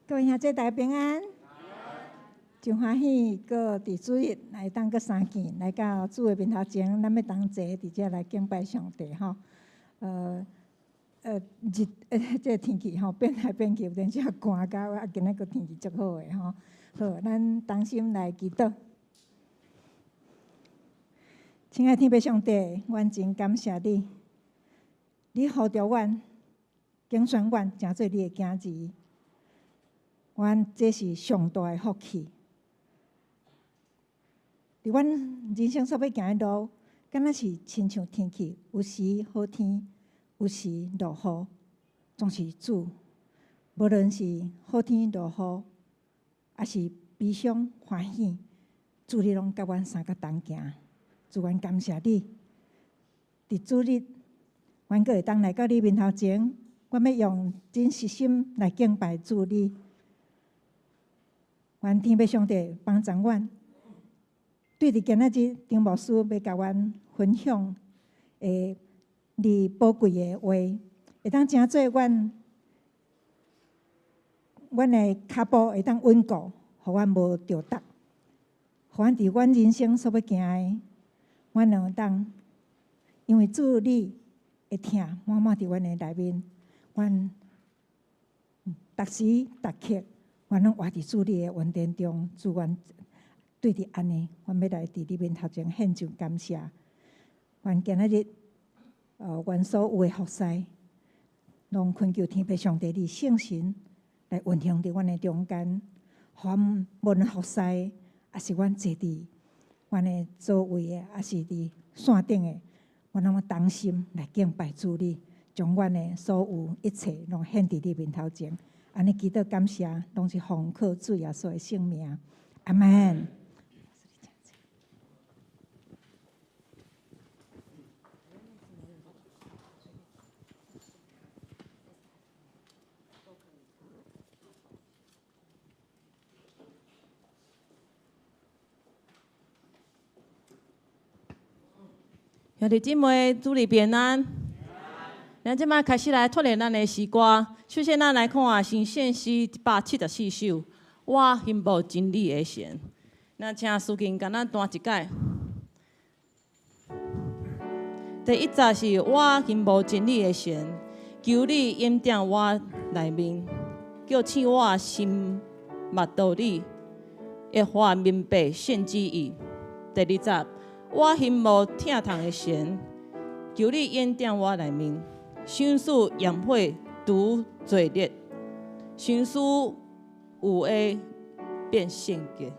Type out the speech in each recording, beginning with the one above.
各位兄弟大家平安，真歡喜，閣佇主日來當閣相見，來到主的面頭前，咱欲同齊佇遮來敬拜上帝吼。日這个天氣吼變來變去，有陣時寒到啊，今仔閣天氣足好的吼。好，咱同心來祈禱。親愛天父上帝，阮真感謝你，你呼召阮，揀選阮，成做你的囝兒。阮這是上大的福氣。佇阮人生所欲行的路，敢若是親像天氣，有時好天，有時落雨，總是主。無論是好天落雨，抑是悲傷歡喜，主你攏佮阮相佮同行。主，阮感謝你。佇主日，阮閣會當來到你面頭前，阮欲用真實心來敬拜主你。願天父上帝幫助阮，對佇今仔日張牧師欲共阮分享的你寶貴的話，會當成做阮阮的跤步會當穩固，予阮無著觸，予阮佇阮人生所欲行的，阮會當因為主你的疼滿滿佇阮的內面，阮逐時逐刻。阮攏活佇主你的恩典中，主阮對佇按呢，阮欲來佇你面頭前獻上感謝。願今仔日，阮所有的服侍，攏懇求天父上帝你聖神來運行佇阮的中間，予阮無論服侍，抑是阮坐佇阮的座位的，抑是佇線頂的，阮攏同心來敬拜主你，將阮的所有一切攏獻佇你面頭前。按呢祈禱感謝，攏是奉靠主耶穌的聖名，阿門。兄弟姊妹，主日平安。咱這擺開始來拓展咱的詩歌。首先，咱來看新獻詩174首，我欣慕真理的神。咱請司琴共咱彈一擺。第一節是我欣慕真理的神，求你引點我內面，叫醒我心目道理，會予明白聖旨意。第二節，我欣慕疼痛的神，求你引點我內面，賞賜炎火除罪孽，賞賜有的變聖潔。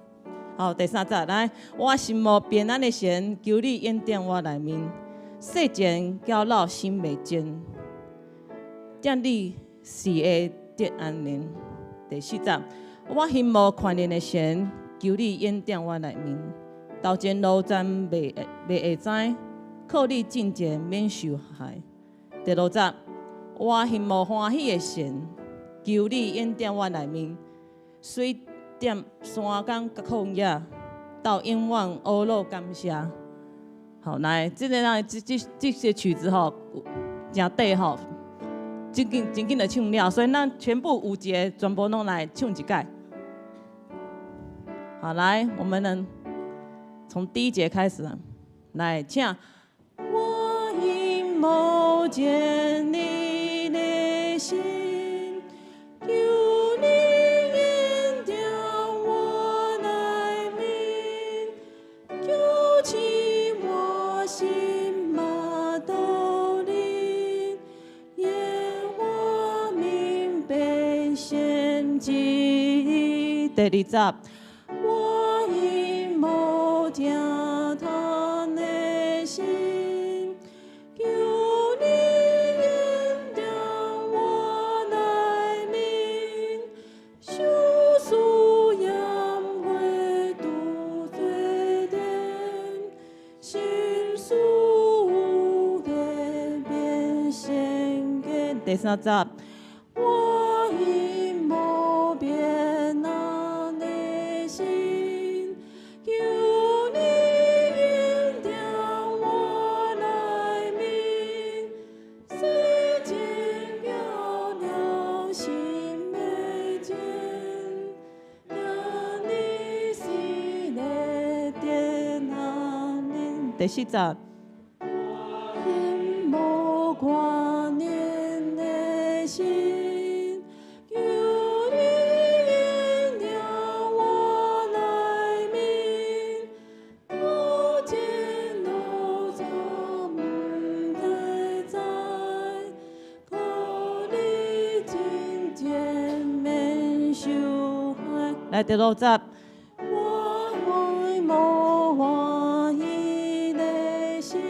好，第三節來，我欣慕平安的神，求你引點我內面，世前到老心袂靜，踮你是會得安寧。第四節，我欣慕寬仁的神，求你引點我內面，頭前路站袂袂會知，靠你進前免受害。第六節，我欣慕歡喜的神，求你引點我內面，水踮山岡佮曠野，到永遠呵咾感謝。好，來，這个咱這這這些曲子吼，誠短吼，真緊真緊就唱了，所以咱全部五節全部攏來唱一擺。好，來，我們呢，從第一節開始，來，請。我欣慕真理的神，求你引點我內面，叫醒我心目道理，願我明白聖旨意。第二節，我欣慕疼痛的神，求你引點我內面，賞賜炎火除罪孽，心思有的變聖潔。第三節，我欣慕平安的神，求你引點我內面，洗淨了良心的靜，第四節。無掛念的心，求你引領我內面，路前路走毋知知，靠你真正免受害。來，第六節。我懷無歡喜的心，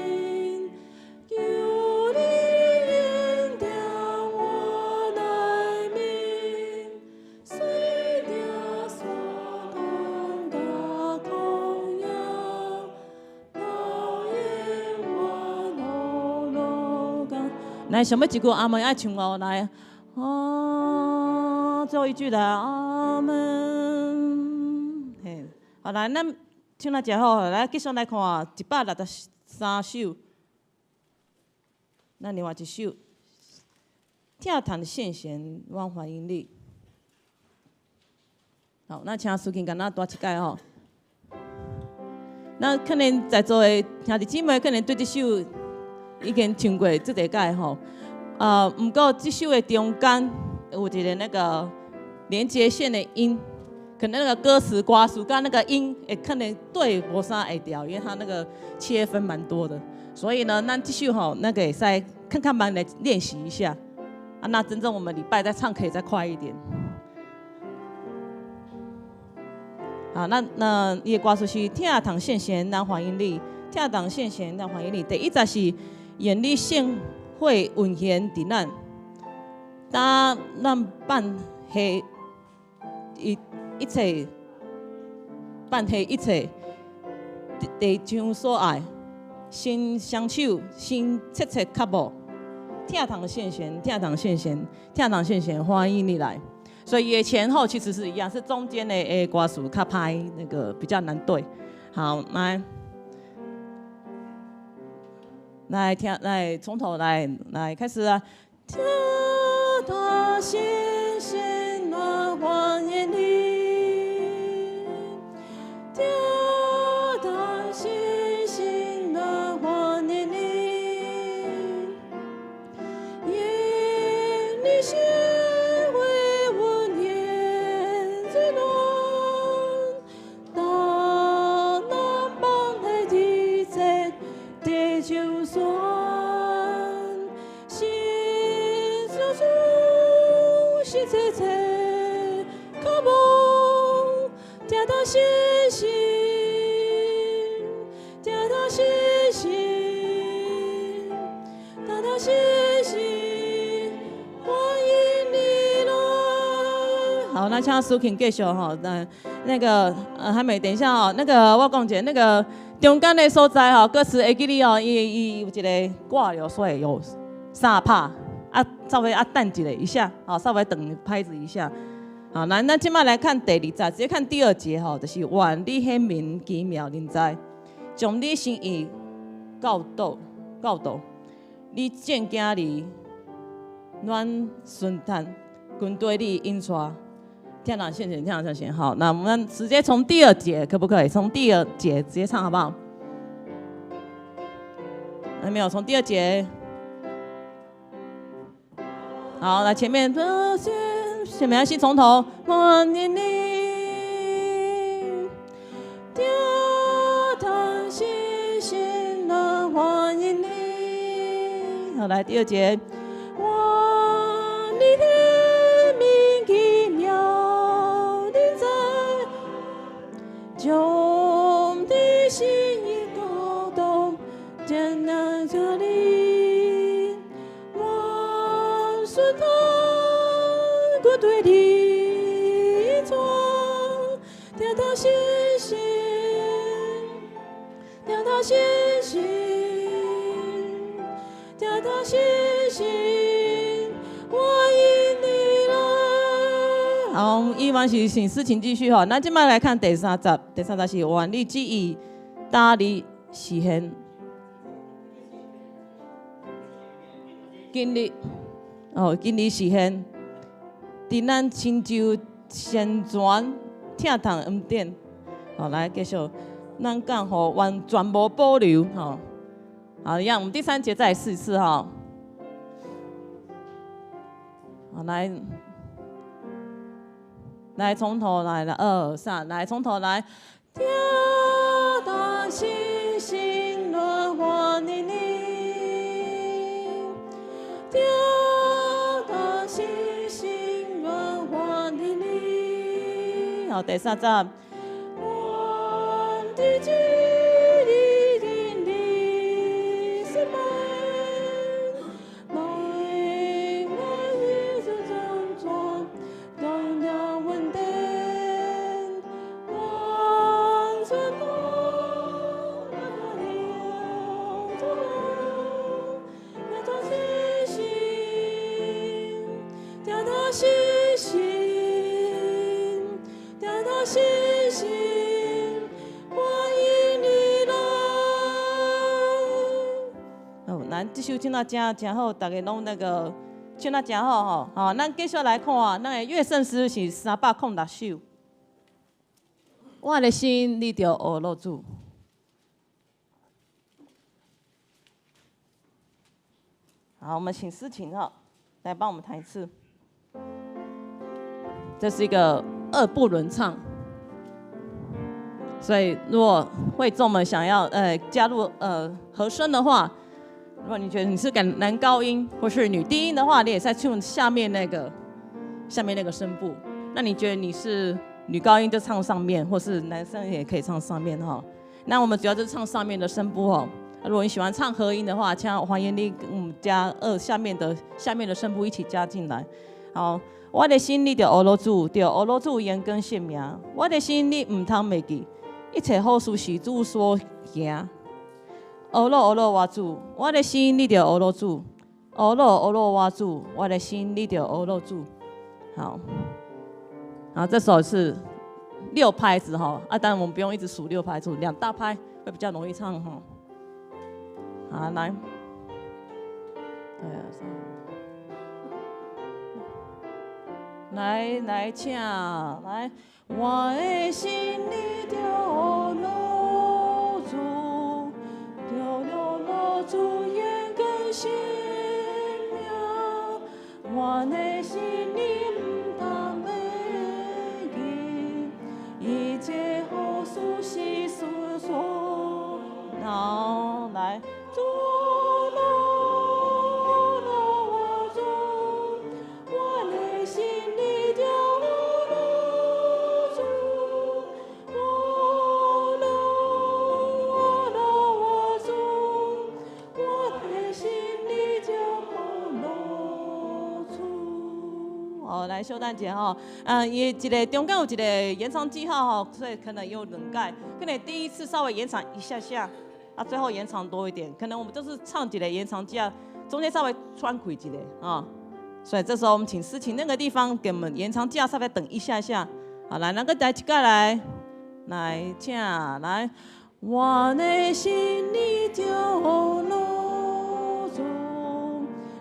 求你引領我內面，隨著山崗甲曠野，導引我路路間。來，上尾一句阿門愛唱哦，來，啊，最後一句來，阿門。嘿，好來，咱唱了誠好，來繼續來看163首。咱另外一首，疼痛聖賢，阮歡迎你。好，那請蘇琴共咱彈一擺吼。那可能在座的兄弟姊妹可能對這首已經唱過足濟擺吼。啊，毋過這首的中間有一個那個連接線的音，可能那個歌詞歌詞佮那個音會可能對無啥會調，因為它那個切分蠻多的。所以呢，咱這首吼，那個會使看看慢來練習一下。啊，那真正我們禮拜再唱可以再快一點。好，那伊的歌詞是疼痛聖賢，咱歡迎你；疼痛聖賢，咱歡迎你。第一節是願你聖血運行佇咱，當咱放下一切，放下一切，地上所愛，伸雙手，伸切切渴慕，疼痛聖賢，疼痛聖賢，疼痛聖賢，歡迎你來。所以前後其實是一樣，是中間的誒歌詞較歹，那個比較難對。好，來，來聽，來從頭來，來開始啊。疼痛聖賢，我歡迎你。疼痛聖賢，我歡迎你。願你聖血運行在咱，當咱放下一切地上所愛，伸雙手，伸切切渴慕，疼痛聖賢，疼痛聖賢，疼痛聖賢，歡迎你來。好，那請蘇琴繼續吼，那個還沒，等一下哦，那個我講一下，那個中間的所在吼，歌詞會記得哦，伊有一個掛了，所以有三拍，啊，稍微啊等一下一下，好，稍微等拍子一下。好，來，那這擺來看第二節，直接看第二節吼，就是願你顯明奇妙臨在，將你心意教導，你正囝兒阮順嘆，跟對你引帶。疼痛聖賢，疼痛聖賢，好，那我們直接從第二節可不可以？從第二節直接唱好不好？還沒有，從第二節。好，來前面，前面先從頭。歡迎你，疼痛聖賢，我歡迎你。好，來第二節。願你顯明奇妙臨在，將你心意教導，艰難這裡，阮順嘆，軍隊裡帶，疼痛聖賢，疼痛聖賢，疼痛聖賢，歡迎你來。好，依然是請詩情繼續哈。那這擺來看第三節，第三節是願你旨意今日實現。今日哦，今日實現，佇咱親像先前疼痛恩典。好，來繼續。咱講吼完全無保留吼。好，一樣，我們第三節再來試一次哈。好，來，來從頭來，來二三，來從頭來。聽到星星亂歡迎你，聽到星星亂歡迎你。好，第三節。願佇主裡真理生命，來來與主成全，當了穩定，完全不了主，聽到星星，聽到星星，聽到星星。歡迎你來。哦，咱這首唱得真真好，大家攏那個唱得真好吼。好，咱繼續來看，咱的樂聖詩是306首。我的心，你著呵咾主。好，我們請思琴哈來幫我們彈一次。這是一個二部輪唱。所以，如果會眾們想要加入和聲的話，如果你覺得你是個男高音或是女低音的話，你也在唱下面那個聲部。那你覺得你是女高音就唱上面，或是男生也可以唱上面哈。那我們主要就是唱上面的聲部哦。如果你喜歡唱和音的話，請歡迎你加二下面的聲部一起加進來。好，我的心你著呵咾主，著呵咾主永更性命。我的心你毋通袂記。一切好事是主所行，呵咾呵咾我主，我的心你著呵咾主，呵咾呵咾我主，我的心你著呵咾主。好，然後這首是六拍子哈，啊，當然我們不用一直數六拍子，兩大拍會比較容易唱哈。好，來，對啊，來來請來。我的心你著呵咾主，著呵咾主永更性命。我的心你毋通袂記，一切好事是主所。好，來。主呵咾我主，我的心你著呵咾主，呵咾呵咾我主，我的心你著呵咾主。好，來小等一下吼，伊一個中間有一個延長記號吼，所以可能有兩擺，可能第一次稍微延長一下下，啊，最後延長多一點，可能我們就是唱一個延長記號，中間稍微喘氣一下啊，所以這時候我們請司琴那個地方給我們延長記號稍微等一下下，好，來，那個來一個來，來請來，我的心你著呵咾主，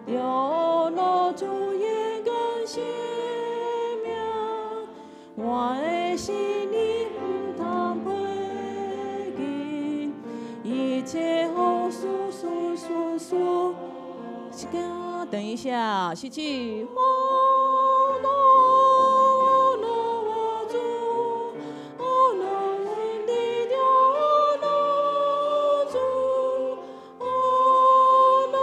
著呵咾主永更性命，我的心你毋通袂記，一切好事順順順。等一下，吸氣。呵咾呵咾我主，呵咾你著呵咾主，呵咾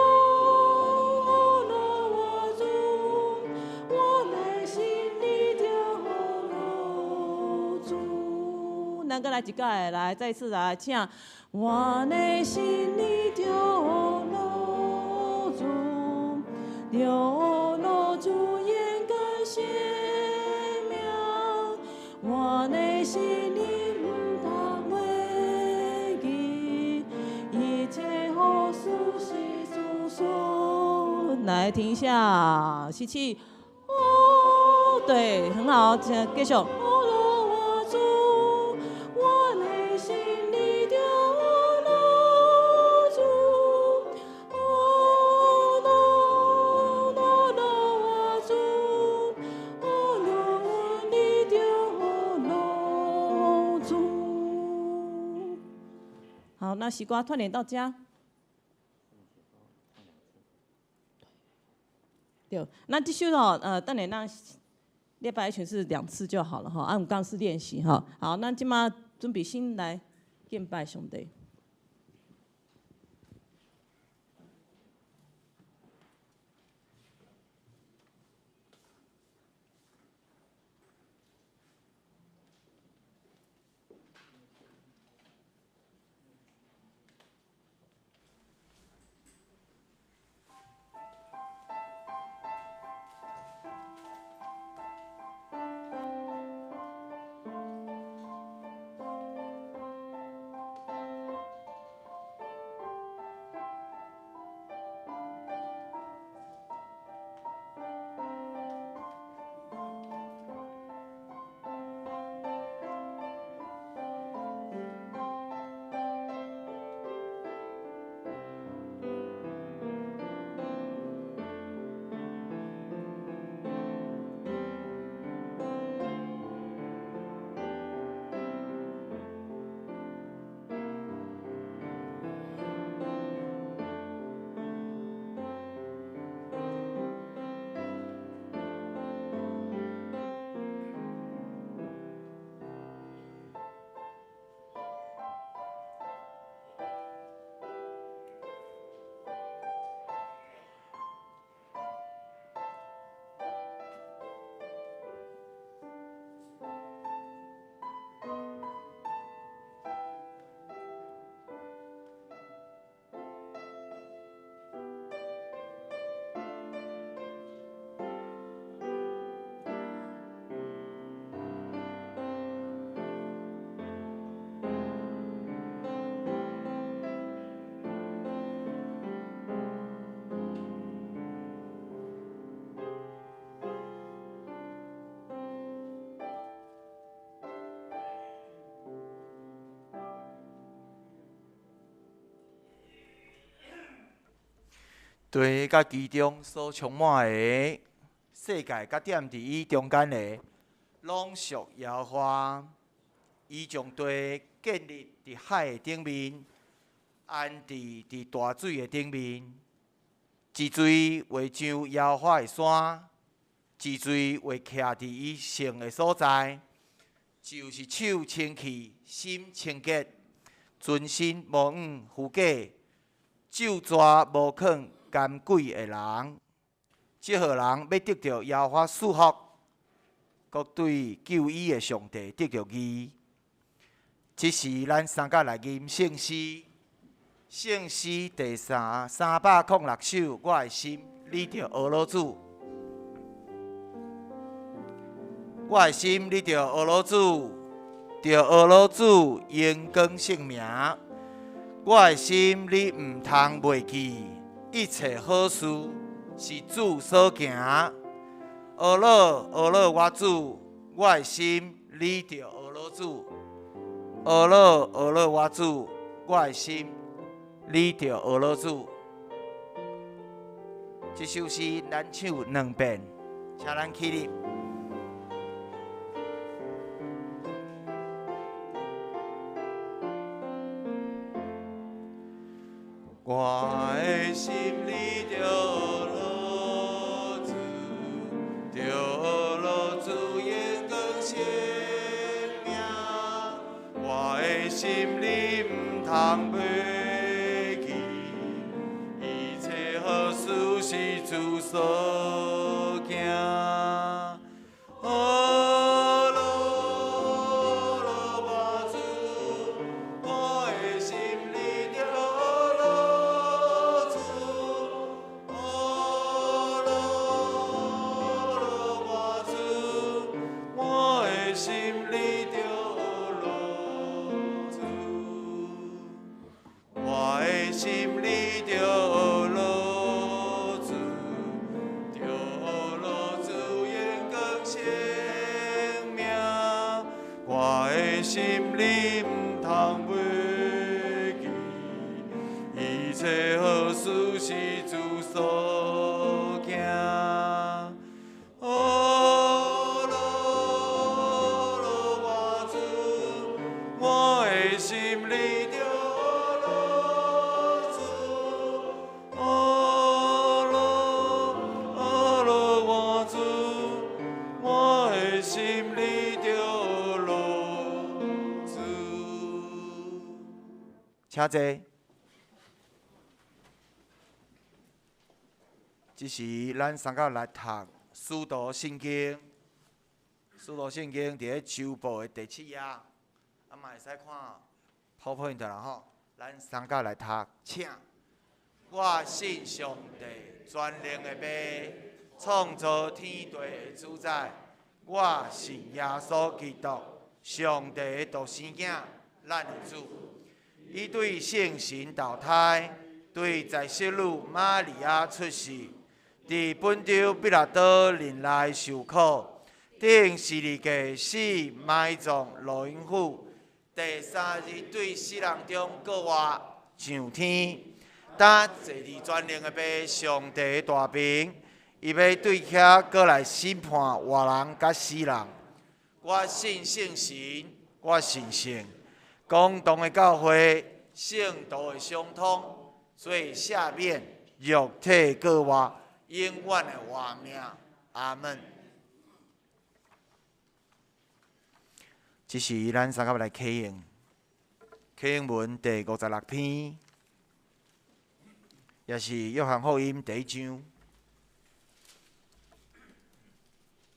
呵咾我主，我的心你著呵咾主。咱閣來一擺，來，再次來，請。我的心你著呵咾主，著呵咾主永更性命。我的心你毋通袂記，一切好事是主所。來，停一下，吸氣。哦，對，很好，請繼續。呵咾我主，我的心你著呵咾主，呵咾呵咾我主，呵咾你著呵咾主。那西瓜串聯到遮。對，那這首吼，等下咱禮拜一全是兩次就好了吼。啊，阮剛是練習吼。好，咱這馬準備先來敬拜上帝。地佮其中所充滿的，世界佮踮佇伊中間的，攏屬耶和華。伊將地建立佇海的頂面，安置佇大水的頂面。一錘畫上耶和華的山，一錘畫徛佇伊聖的所在，就是手清氣、心清潔、存心無枉虛假、咒詛無囥奸詭的人，這號人欲得著耶和華賜福，閣對救伊的上帝得著義。這時，咱三甲來吟聖詩，聖詩第306首，我的心，你著呵咾主。我的心，你著呵咾主，著呵咾主榮光聖名。我的心，你毋通袂記。一切好事是主所行，呵咾呵咾我主，我的心你著呵咾主，呵咾呵咾我主，我的心你著呵咾主。這首詩咱唱兩遍，請咱起立。我的心你著呵咾主，著呵咾主榮光聖名。我的心你毋通袂記，一切好事是主所行。心你毋通袂記，一切好事是主所行。呵咾呵咾我主，我的心你著呵咾請坐。這時，咱三甲來讀《使徒信經》，《使徒信經》佇咧周報的第七頁，啊嘛會使看 PowerPoint 啦吼。咱三甲來讀，請。我信上帝全能的父，創造天地的主宰。我信耶穌基督，上帝的獨生囝，咱的主。伊對聖神投胎，對在聖女瑪利亞出世。佇本丟彼拉多任內受苦，釘十字架死埋葬落陰府，第三日對死人中復活上天，擔坐佇全能的父上帝的大爿，伊欲對遐閣來審判活人佮死人。我信聖神，我信聖公同的教會，聖徒的相通，罪赦免，肉體閣活。永遠的活命，阿門。這時，咱三個來啟用啟用文第56篇，也是約翰福音第一章。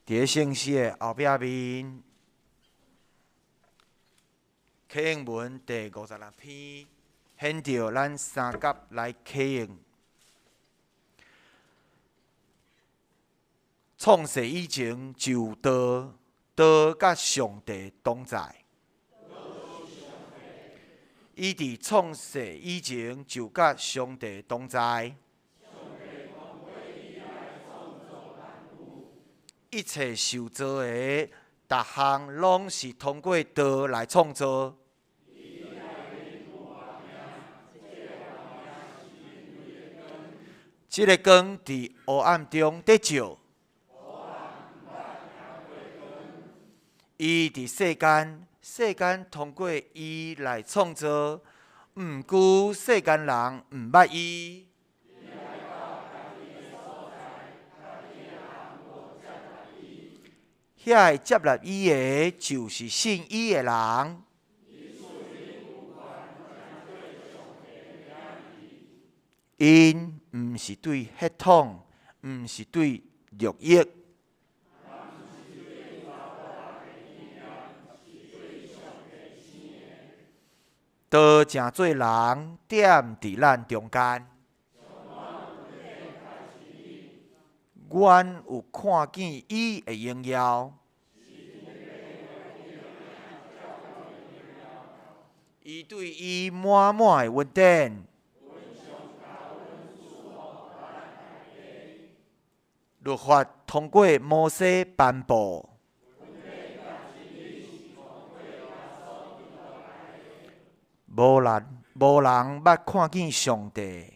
佇咧聖詩的後壁面，啟用文第五十六篇，顯著咱三甲來啟用。創世以前就有道，道佮上帝同在。伊佇創世以前就佮上帝同在。一切受造的，逐項攏是通過道來創造。這个光佇黑暗中得照。伊佇世間，世間通過伊來創造，毋過世間人毋捌伊。遐會接納伊的，就是信伊的人。𪜶毋是對血統，毋是對肉欲。道成做人，踮佇咱中間。阮有看見伊的榮耀。伊對伊滿滿的恩典。律法通過摩西頒布。無人無人捌看見上帝。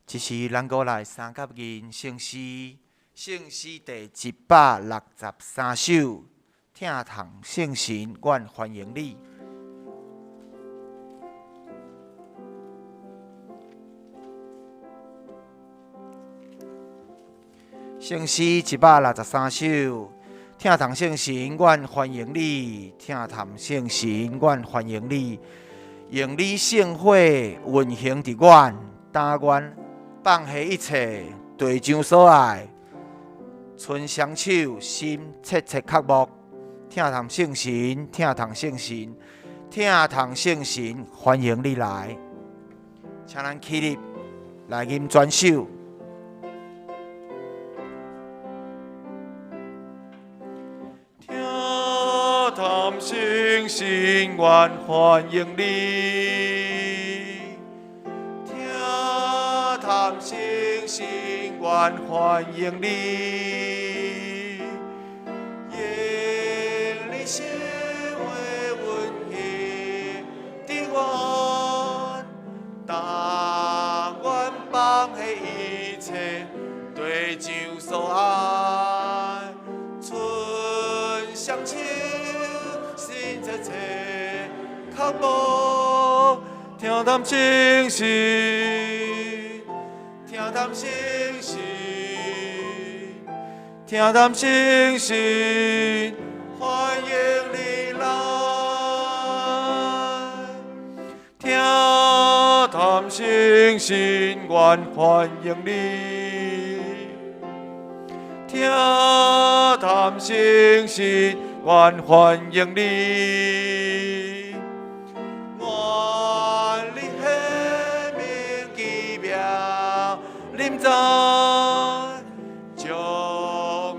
這是咱閣來三甲吟聖詩，聖詩第163首，疼痛聖神，阮歡迎你。聖詩163首，疼痛聖神，阮歡迎你；疼痛聖神，阮歡迎你。用你聖火運行佇阮，但願放下一切，地上所愛，伸雙手，心切切渴慕。疼痛聖神，疼痛聖神，疼痛聖神，歡迎你來。請咱起立來吟全首。疼痛聖神，阮歡迎你。疼痛聖神，阮歡迎你。用你聖話運行佇阮，但願放下一切，地上所愛，伸雙手，心切切渴慕，疼痛聖神，疼痛聖神，疼聽談誠實，歡迎你來。聽談誠實，阮歡迎你。聽談誠實，阮歡迎你。願你顯明奇妙臨在，將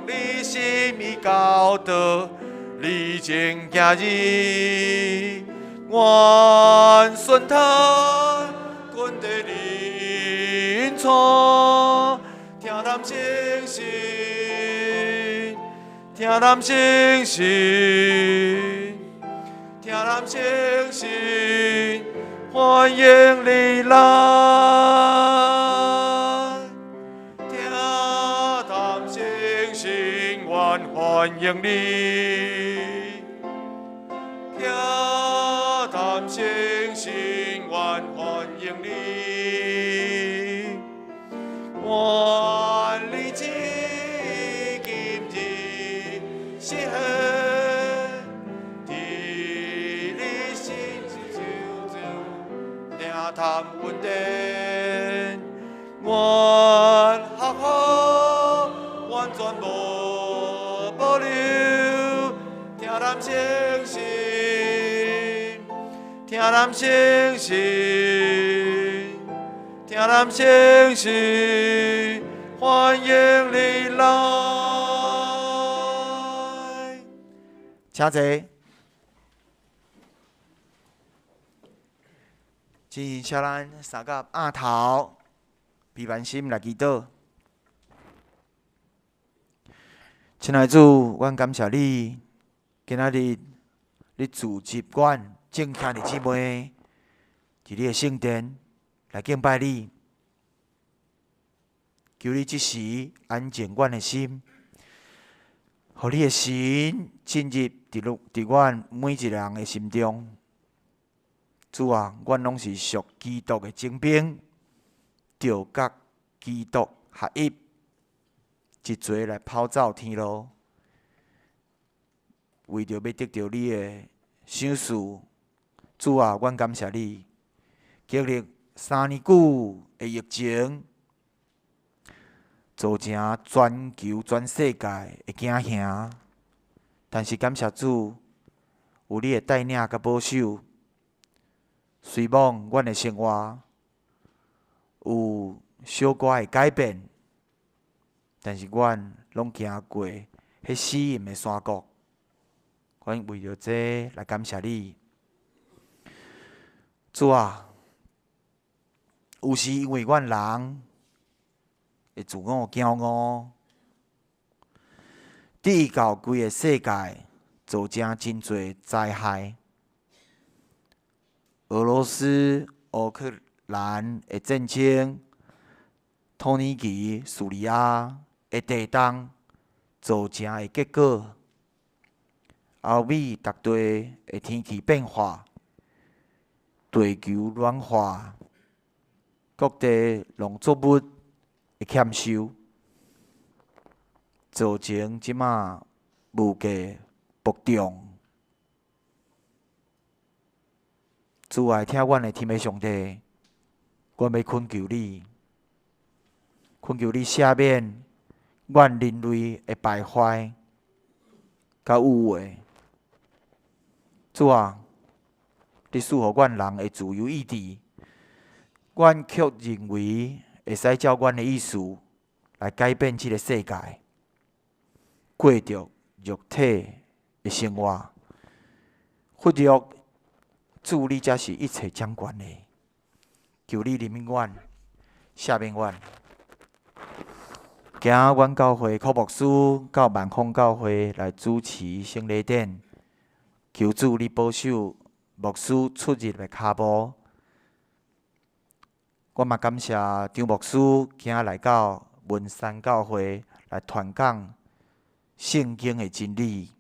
你心意教導，你正行日，願順嘆軍隊臨帶，聽談誠實，聽談誠實，聽談誠實，歡迎你來。聽談誠實，阮歡迎你。聽談誠實，阮歡迎你。願你至今日實現，佇你心手中聽談穩定，願學好完全無保留，聽談誠實，聽談誠實，聽談誠實，歡迎你來。請坐。請咱三甲額頭，閉目心來祈禱。親愛的主，阮感謝你，今仔日你組織阮眾兄弟姊妹，佇你的聖殿來敬拜你。求你這時安靜阮的心，予你的神進入佇阮每一个人的心中。主啊，阮攏是屬基督的精兵，著佮基督合一，一齊來跑走天路，為著欲得著你的賞賜。主啊，阮感謝你，經歷3年久的疫情，造成全球全世界的驚嚇，但是感謝主，有你的帶領佮保守。雖罔阮的生活有小可的改變，但是阮攏行過彼死蔭的山谷。阮為著這來感謝你，主啊！有時因為阮人的自我驕傲，致到規个世界造成真濟災害。俄羅斯、烏克蘭的戰爭，土耳其、敘利亞的地動造成的結果，歐美逐地的天氣變化，地球暖化，各地農作物的欠收，造成這馬物價暴漲。主愛聽阮的天父上帝，阮欲懇求你，懇求你赦免阮人類的敗壞佮污穢。主啊，你賜予阮人的自由意志，阮卻認為會使照阮的意思來改變這个世界，過著肉體的生活，忽略主你才是一切掌權的，求你憐憫阮，赦免阮。今仔阮教會柯牧師到萬豐教會來主持聖禮典，求主你保守牧師出入的跤步。我嘛感謝張牧師今仔來到文山教會來傳講聖經的真理。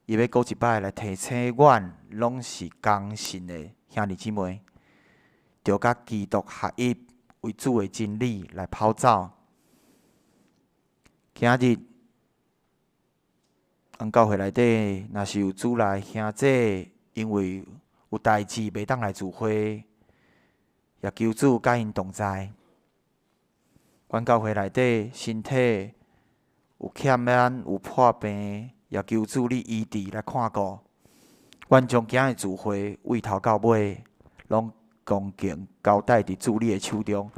伊欲閣一擺來提醒阮，攏是仝信的兄弟姊妹，著佮基督合一，為主的真理來跑走。今日，阮教會內底，若是有主內兄姊，因為有代誌袂當來聚會，也求主佮𪜶同在。阮教會內底身體有欠咱有破病，也求主你醫治來看顧。阮將今日聚會對頭到尾，攏恭敬交代佇主你的手中。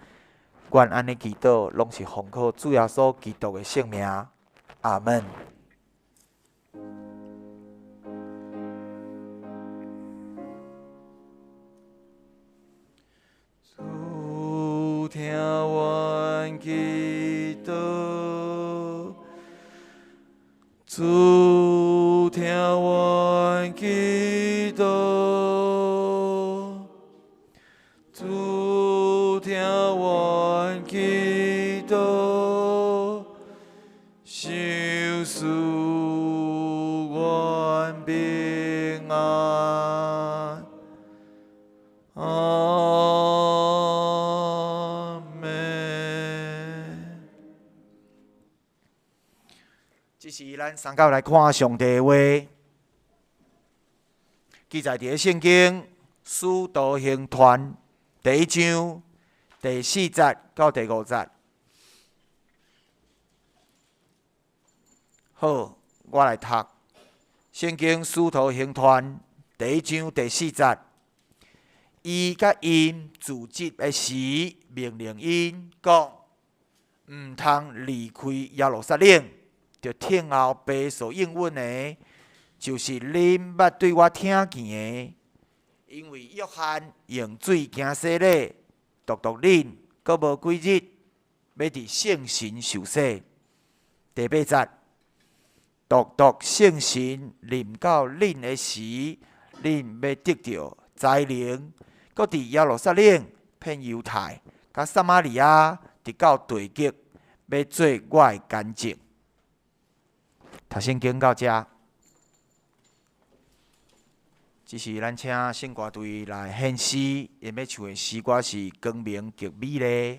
阮按呢祈禱，攏是奉靠主耶穌基督的聖名。阿門。主聽阮祈禱，主聽阮祈禱，主聽阮祈禱，賞賜阮平安。阿們。這是咱三教來看上帝的話，記載佇咧聖經《使徒行傳》第一章第四節到第五節。好，我來讀聖經《使徒行傳》第一章第四節。伊佮𪜶住職的時，命令𪜶講，毋通離開耶路撒冷，著等候父所應允的，就是恁捌對我聽見的。因為約翰用水行洗禮，獨獨恁閣無幾日，欲佇聖神受洗。第八節，獨獨聖神臨到恁的時，恁欲得著才能，閣佇耶路撒冷、遍猶太、佮撒瑪利亞，直到地極，欲做我的見證。讀聖經到遮，這是咱請聖歌隊來獻詩，𪜶欲唱的詩歌是《光明極美麗》。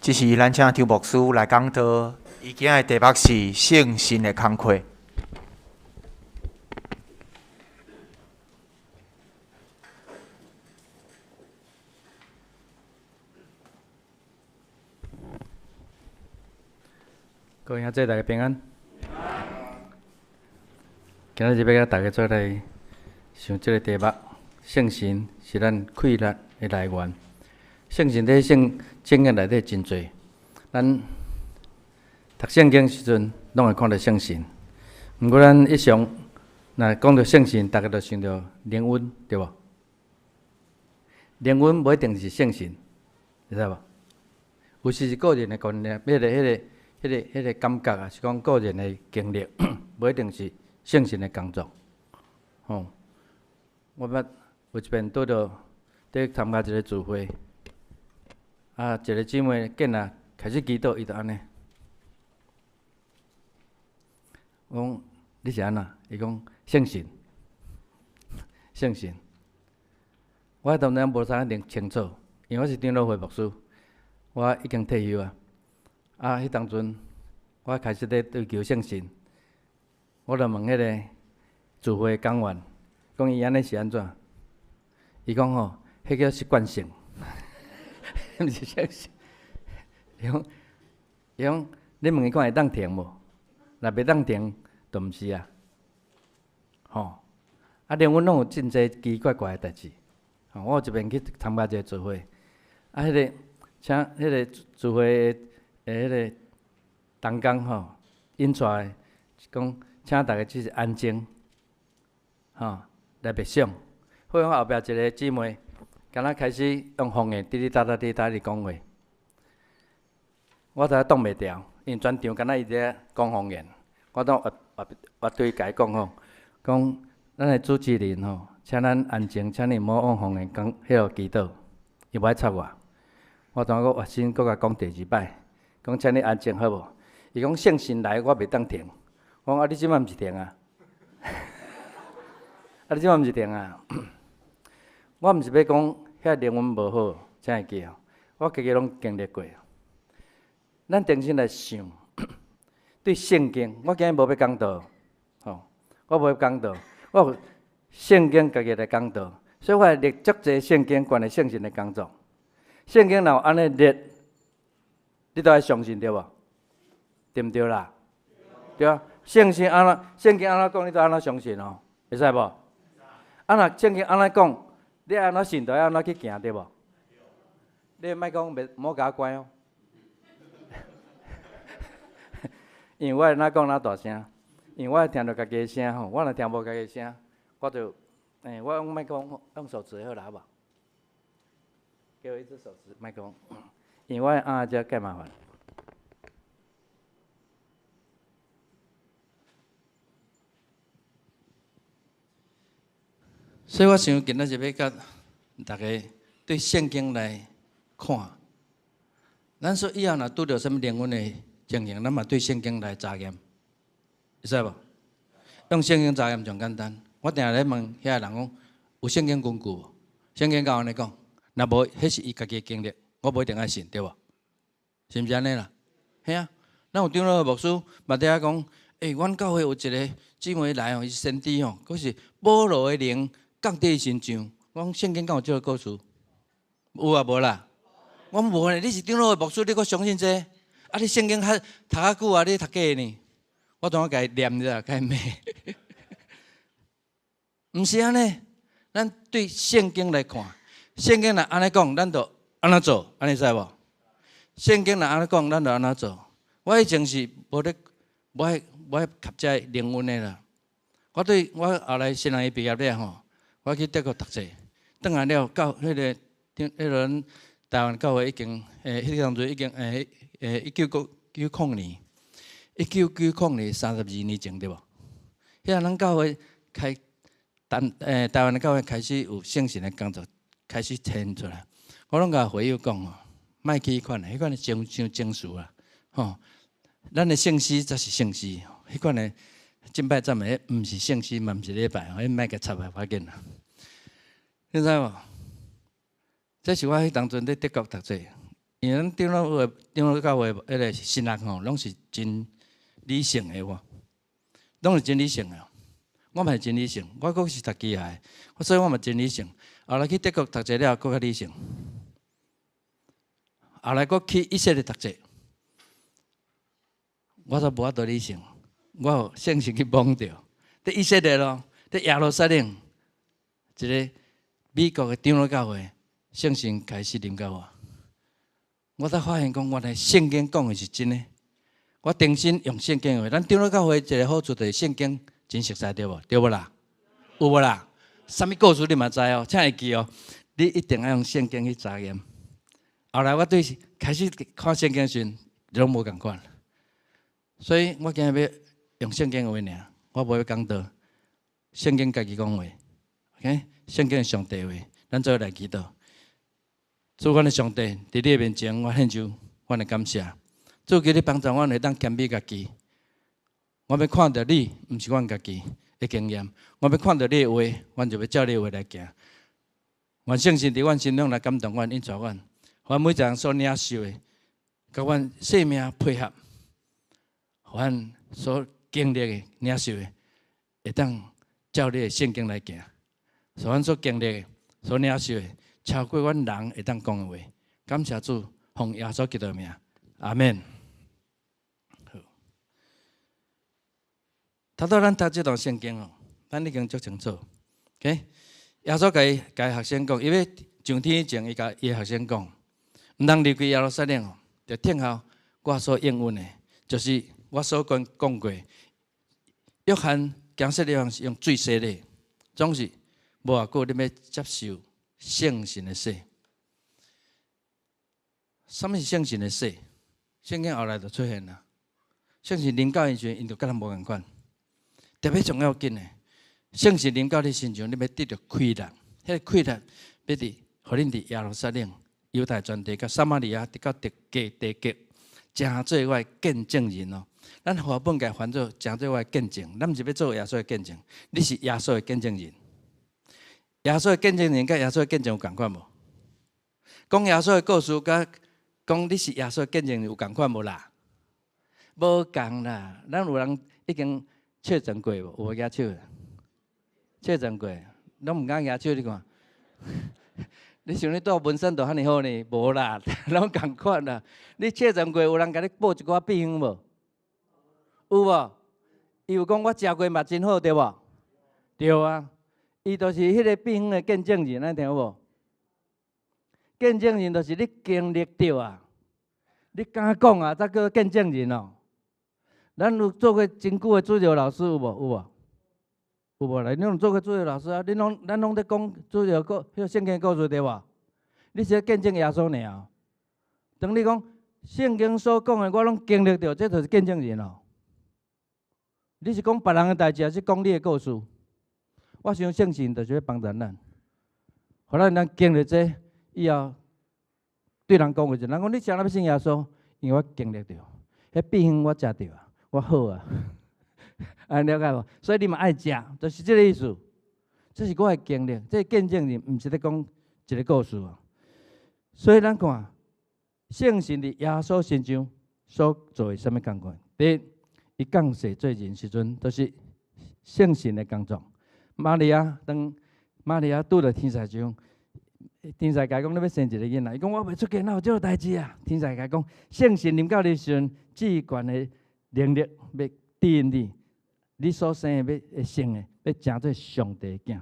這時咱請張牧師來講道，伊今仔的題目是聖神的工課。各位兄弟，大家平安。今仔日欲共大家做來想這個題目：聖神是咱氣力的來源。聖神佇聖經內底真濟，咱讀聖經時陣，攏會看著聖神。毋過咱一常若講著聖神，逐家就想著靈恩，對無？靈恩無一定是聖神，會使無？有時是個人的觀念，彼個感覺啊，是講個人的經歷，無一定是聖神的工作。吼，我捌有一遍拄著佇參加一個聚會，啊，一個姊妹見啊開始祈禱，伊就按呢。我講你是按怎？伊講聖神，聖神。我當陣無啥一定清楚，因為我是長老會牧師，我已經退休啊。啊，彼當陣我開始咧追求聖神，我就問彼個聚會講員，講伊按呢是按怎？伊講吼，彼叫習慣性，毋是聖神。伊講，伊講，你問伊看會當停無？若袂當停，就毋是啊。吼，啊，連阮攏有真濟奇奇怪怪的代誌。吼，我有一遍去參加一個聚會，啊，彼個請彼個聚會的彼個同工吼，𪜶帶的講，請大家只是安靜，吼，來默想。忽然後壁一個姊妹，敢若開始用方言滴滴答答滴答咧講話，我知影擋袂牢，因為全場敢若伊佇咧講方言，我當越越越對共伊講吼，講咱的主持人吼，請咱安靜，請你毋好用方言講彼號祈禱，伊無愛插我，我當閣越心閣共講第二擺，講請你安靜好無？伊講聖神來，我袂當停。我講啊，你這擺毋是停啊？啊，你這擺毋是停啊？我毋是欲講遐靈恩無好，請會記哦。我家己攏經歷過。咱重新來想，對聖經，我今日無欲講道，吼，我無欲講道，我有聖經家己來講道，所以我會列足濟聖經關於聖神的工作。聖經若有按呢列，你都愛相信對無？對毋對啦？對啊，聖經按怎，聖經按怎講，你都按怎相信哦，會使無？啊，若聖經按怎講，你按怎信，就愛按怎去行，對無？你莫講袂，毋好共我關哦。因為我會哪講哪大聲，因為我會聽著家己的聲吼，我若聽無家己的聲，我就，欸，我用麥克風，用手指好啦，好無？給我一支手持麥克風，因為我按這較麻煩。所以我想今仔日欲共大家對聖經來看，咱說以後若拄著啥物靈恩的情形，咱嘛對聖經來查驗，會使無？用聖經查驗上簡單。我定定咧問遐個人講，有聖經根據無？聖經敢有按呢講？若無，彼是伊家己的經歷，我無一定愛信，對無？是毋是按呢啦？嘿啊，咱有長老牧師嘛佇遐講，欸，阮教會有一個姊妹來吼，伊是先知吼，閣是保羅的靈降佇伊身上。我講聖經敢有這個故事？有啊無啦？我講無呢，你是長老的牧師，你閣相信這個？啊，你聖經較讀較久啊，你讀假的呢？我當我共伊念者，共伊罵。毋是按呢，咱對聖經來看，聖經若按呢講，咱就按怎做，按呢知無？聖經若按呢講，咱就按怎做。我以前是無咧，無愛無愛合這靈恩的啦。我對我後來神學院畢業了吼，我去德國讀冊，轉來了到彼個彼個咱台灣教會已經，欸，彼個當陣已經欸欸1990年，1990年32年前對無？彼陣咱教會開，台欸台灣的教會開始有聖神的工作開始顯出來，我攏共會友講吼，莫去彼款的，彼款的傷傷情緒啊，吼！咱的聖詩才是聖詩，彼款的敬拜讚美，毋是聖詩嘛，毋是禮拜，彼莫共插啊，無要緊啦。你知無？這是我彼當陣佇德國讀冊，因為咱長老會、長老教會彼个神學吼，攏是真理性的喎，攏是真理性的。我嘛是真理性，我閣是讀機械，所以我嘛真理性。後來去德國讀冊了，閣較理性。後來閣去以色列讀冊，我都無法度理性，我予聖神去摸著。佇以色列咯，佇耶路撒冷，一个美國的長老教會，聖神開始臨到我，我才發現講，原來聖經講的是真的。我重新用聖經話，咱長老教會一个好處就是聖經真熟悉，對無？對無啦？有無啦？啥物故事你嘛知哦？請會記哦，你一定愛用聖經去查驗。後來我對開始看聖經時，攏無仝款，所以我今日欲用聖經話爾，我無欲講道，聖經家己講話，OK？聖經是上帝話，咱做伙來祈禱。主，阮的上帝，佇你的面前，我獻上阮的感謝。主，求你幫助阮會當謙卑家己。我欲看著你，毋是阮家己的經驗。我欲看著你的話，阮就欲照你的話來行。願聖神佇阮心中來感動阮，引導阮，予阮每一個人所領受的，佮阮生命配合，予阮所經歷的、領受的，會當照你的聖經來行。所阮所經歷的、所領受的，超過阮人會當講的話。感謝主，奉耶穌基督的名，阿門。好，頭拄咱讀這段聖經哦，咱已經足清楚。OK，耶穌共伊共學生講，伊欲上天前，伊共伊的學生講，毋通離開耶路撒冷哦，著等候我所應允的，就是我所講講過。約翰講洗禮是用水洗禮，總是無偌久，你欲接受聖神的洗。啥物是聖神的洗？聖經後來就出現啦。聖神臨到𪜶時，𪜶就佮人無仝款。特別重要緊的，聖神臨到你身上，你欲得著氣力。彼个氣力欲佇，予恁佇耶路撒冷、猶太全地、佮撒瑪利亞，直到地極地極，成做我的見證人哦。咱和合本共翻做成做我的見證，咱毋是欲做耶穌的見證，你是耶穌的見證人。耶穌的見證人佮耶穌的見證有仝款無？講耶穌的故事，佮講你是耶穌的見證人有仝款無啦？無仝啦。咱有人已經確診過無？有無舉手？確診過，攏毋敢舉手，你看。你想你蹛文山就遐爾好呢？無啦，攏仝款啦。你確診過，有人共你報一寡秘方無？有無？伊有講我食過嘛真好，對無？對啊，伊就是彼个秘方的見證人，咱聽有無？見證人就是你經歷著啊，你敢講啊，才叫見證人哦。咱有做過真久的主日老師有無？有無？有無來？你攏做過主日老師啊？恁攏咱攏咧講主日故，彼个聖經故事對無？你是咧見證耶穌爾。當你講聖經所講的，我攏經歷著，這就是見證人哦。你是講別人的代誌，還是講你的故事？我想聖神就是欲幫助咱，予咱咱經歷這以後，對人講話時，人講你啥人欲信耶穌？因為我經歷著，彼秘方我食著啊，我好啊，按呢了解無？所以你嘛愛食，就是這个意思。這是我的經歷，這个見證人，毋是咧講一个故事哦。所以咱看聖神佇耶穌身上所做的啥物工作？第一，伊降世做人時陣，就是聖神的工作。瑪利亞當瑪利亞拄著天使長，天使共伊講你欲生一个囡仔，伊講我袂出嫁，哪有這个代誌啊？天使共伊講，聖神臨到你時陣，至懸的能力欲指引你，你所生的欲會生的，欲成做上帝的囝。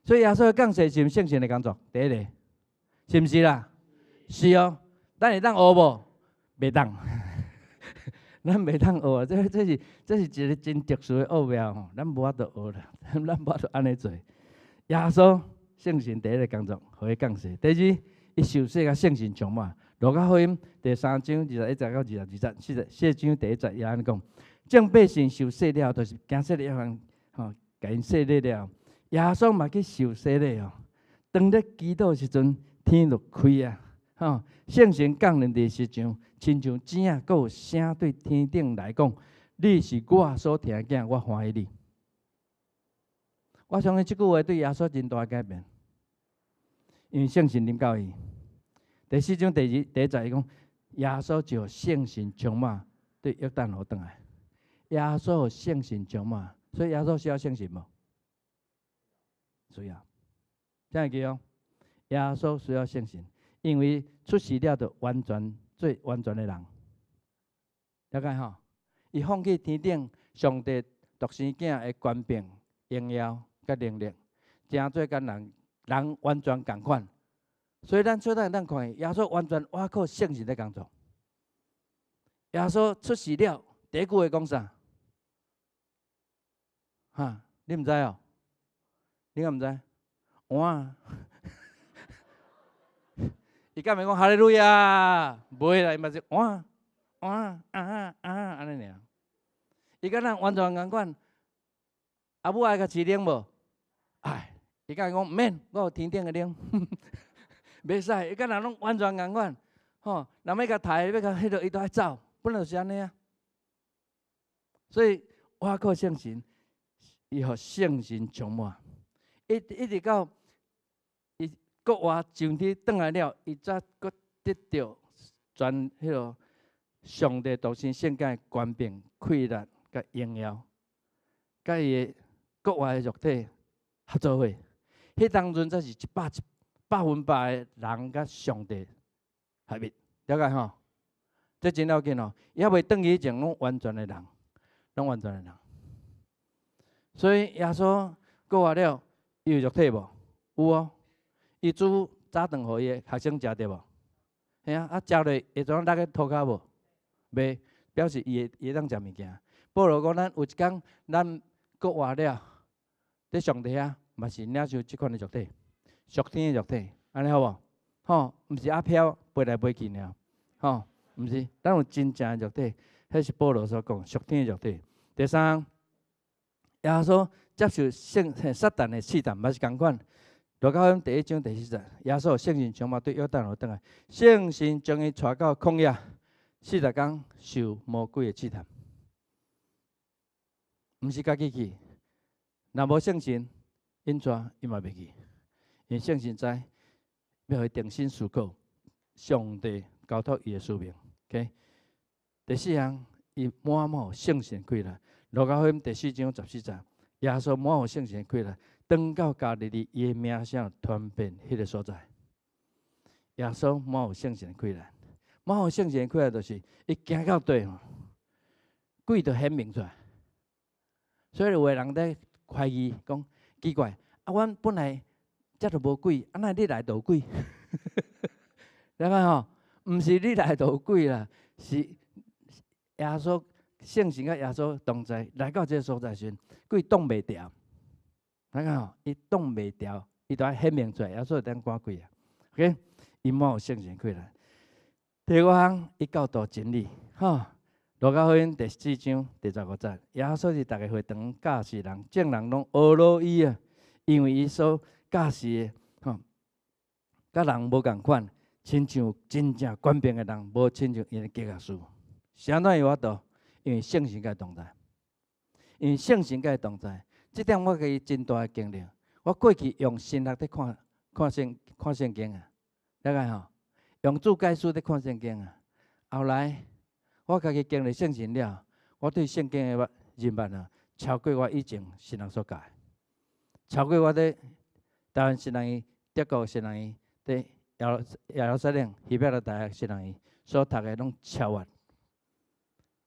所以耶穌降世是毋是聖神的工作？第一个，是毋是啦？是哦。咱會當學無？袂當。咱袂當學啊！這是一个真特殊的奧妙吼，咱無法度學啦，咱無法度按呢做。耶穌聖神第一个工作，予伊降世；第二，伊受洗共聖神充滿。路加福音第三章21節到22節，四章第一節伊按呢講：眾百姓受洗了，就是經洗禮約翰吼，共𪜶洗禮了。耶穌嘛去受洗禮哦。當咧祈禱時陣，天就開啊！吼，聖神降臨佇時陣，親像鳥仔，閣有聲對天頂來講：你是我所疼的囝，我歡喜你。我相信這句話對耶穌真大改變，因為聖神臨到伊。第第四章第二第一節伊講，耶穌就聖神充滿，對約旦河轉來。耶穌聖神充滿，所以耶穌需要聖神無？需要。聽會記哦？耶穌需要聖神，因為出世了就完全做完全的人，了解吼？伊放棄天頂上帝獨生囝的權柄、榮耀佮能力，成做佮人人完全仝款。所以咱做咱咱看，耶穌完全倚靠聖神咧工作。耶穌出世了，第一句話講啥？哈，你毋知哦？你敢毋知？哇！伊敢會講哈利路亞？袂啦，伊嘛是哇哇啊啊按呢爾。伊佮咱完全仝款。阿母愛共飼奶無？愛，伊敢會講毋免，我有天頂的奶。袂使，伊佮人攏完全仝款。吼，人欲共刣，欲共彼落，伊都愛走，本來就是按呢啊。所以倚靠聖神，伊予聖神充滿，一直到伊復活上天轉來了，伊才閣得著全彼落上帝獨生聖子的權柄、氣力佮榮耀，佮伊的復活的肉體合做伙。彼當陣才是一百一百分百的人佮上帝合一，了解吼？這真要緊哦！伊猶未轉去以前，攏完全的人，攏完全的人。所以耶穌復活了，伊有肉體無？有哦。伊煮早頓予伊的學生食對無？嘿啊，啊食落會怎落去塗跤無？袂，表示伊會伊會當食物件。保羅講，咱有一工咱復活了，佇上帝遐嘛是領受這款的肉體，屬天的肉體，按呢好無？吼，毋是阿飄飛來飛去爾，吼，毋是，咱有真正的肉體，彼是保羅所講屬天的肉體。第三，耶穌接受聖撒旦的試探，嘛是仝款。路加福音第一章第四節，耶穌聖神充滿對約旦河轉來，聖神將伊帶到曠野，40工受魔鬼的試探，毋是家己去，若無聖神引帶，伊嘛袂去。因為聖神知欲予伊定心思考，上帝交託伊的使命。OK，第四項，伊滿滿聖神氣力。路加福音第四章14節，耶穌滿有聖神氣力，轉到加利利，伊的名聲傳遍彼個所在。耶穌滿有聖神氣力，滿有聖神氣力，就是伊行到佗吼，鬼就顯明出來。所以有的人咧懷疑講奇怪，啊，阮本來遮都無鬼，啊，哪你來就有鬼？了解吼？毋是你來就有鬼啦，是耶穌聖神佮耶穌同在，來到這個所在時，鬼擋袂牢。了解吼？伊擋袂牢，伊就愛顯明出來，耶穌會當趕鬼啊。OK，伊滿有聖神氣力。第五項，伊教導真理，吼。路加福音第四章第15節，耶穌佇逐个會堂教示人，眾人攏呵咾伊啊，因為伊所教示的，吼，佮人無仝款，親像真正權柄的人，無親像𪜶的經學士。是按怎有法度？因為聖神佮伊同在，因為聖神佮伊同在，這點我家己真大的經歷。我過去用神學佇看看聖看聖經啊，了解吼？用注解書佇看聖經啊。後來我家己經歷聖神了，我對聖經的認捌啊，超過我以前神學所教的，超過我佇台灣神學院、德國神學院、佇耶路撒冷希伯來大學神學院所讀的攏超越。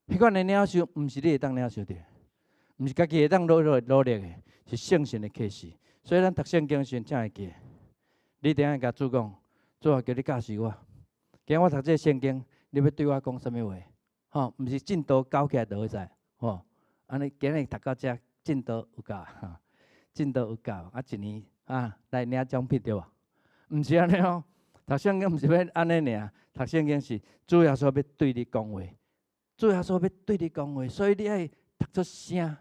彼款的領受，毋是你會當領受著，毋是家己會當努力努力的，是聖神的啟示。所以咱讀聖經時，才會記。你定愛共主講，主啊，求你教示我。今日我讀這个聖經，你欲對我講啥物話？吼，毋是進度搞起來就好勢，吼。按呢今日讀到遮進度有夠，進度有夠，啊一年啊來領獎品對無？毋是按呢哦，讀聖經毋是欲按呢爾，讀聖經是主耶穌欲對你講話，主耶穌欲對你講話，所以你愛讀出聲，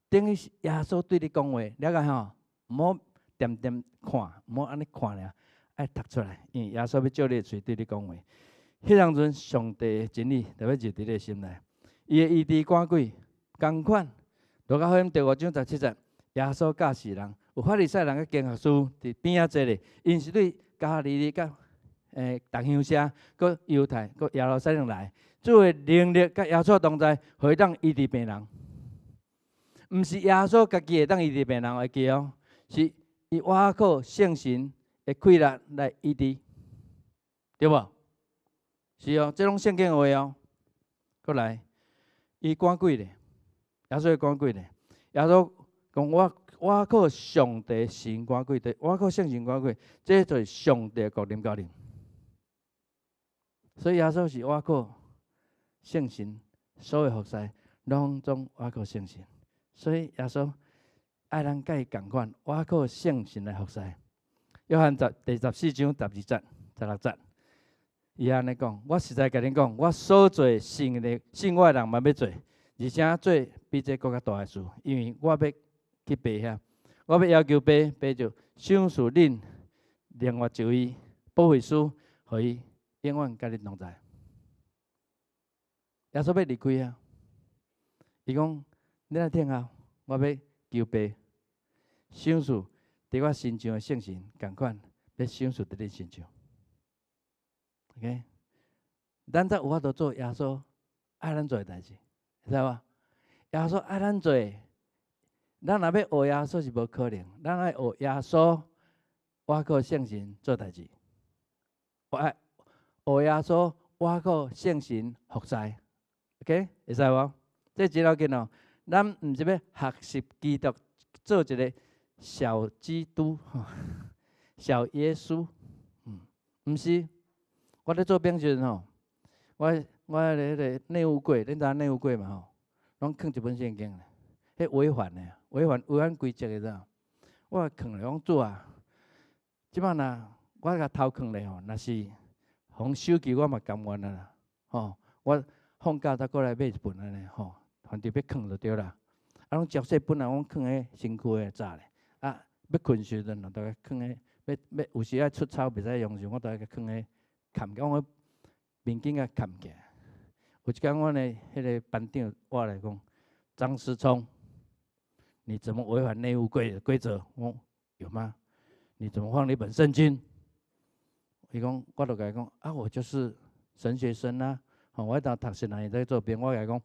等於是耶穌對你講話，了解吼？毋好恬恬看，毋好按呢看爾，愛讀出來，因為耶穌欲借你的喙對你講話。彼當陣，上帝的真理就欲入佇你的心內，伊會醫治趕鬼，仝款。路加福音第五章17節，耶穌教示人，有法利賽人佮經學師佇邊仔坐咧，𪜶是對加利利佮逐鄉社，閣猶太，閣耶路撒冷來，主的能力佮耶穌同在，會當醫治病人。毋是耶穌家己會當醫治病人，會記哦，是伊倚靠聖神的氣力來醫治，對無？是哦，這攏聖經話哦。閣來，伊趕鬼咧，耶穌會趕鬼咧。耶穌講我倚靠上帝神趕鬼，對，倚靠聖神趕鬼，這就是上帝國臨到恁。所以耶穌是倚靠聖神，所有服侍攏總倚靠聖神。所以耶穌愛咱佮伊仝款，倚靠聖神來服侍。約翰第14章12節、16節，伊按呢講：我實在共恁講，我所做信的信我的人嘛欲做，而且做比這閣較大的事，因為我欲去爸遐，我欲要求爸，爸就賞賜恁另外一位保惠師，予伊永遠佮恁同在。耶穌欲離開啊！伊講：恁愛聽候，我欲求爸，賞賜佇我身上的聖神仝款，欲賞賜佇恁身上。OK，咱才有法度做耶穌愛咱做的代誌，知無？耶穌愛咱做，咱若欲學耶穌是無可能，咱愛學耶穌，倚靠聖神做代誌。我愛學耶穌，倚靠聖神服侍。OK，會使無？這真要緊哦。咱毋是欲學習基督做一個小基督、小耶穌，毋是。我咧做兵時陣吼，我咧彼個內務櫃，恁知影內務櫃嘛吼，攏囥一本聖經，彼違反的，違反規則的，知無？我囥咧講主啊，這擺若我共偷囥咧吼，若是予收去，我嘛甘願啊啦，吼，我放假才閣來買一本按呢吼，反正欲囥就對啦。啊，攏足細本啊，攏囥佇身軀的閘咧，啊，欲睏時陣，就共囥佇，欲欲有時愛出操袂使用時，我都愛共囥佇。崁，我面巾共崁起來。有一工，阮的彼個班長我來講：張思聰，你怎麼違反內務規規則？我講有嗎？你怎麼放了一本聖經？伊講，我就共伊講啊，我就是神學生啊。吼，我當讀神學院在做兵，我共伊講，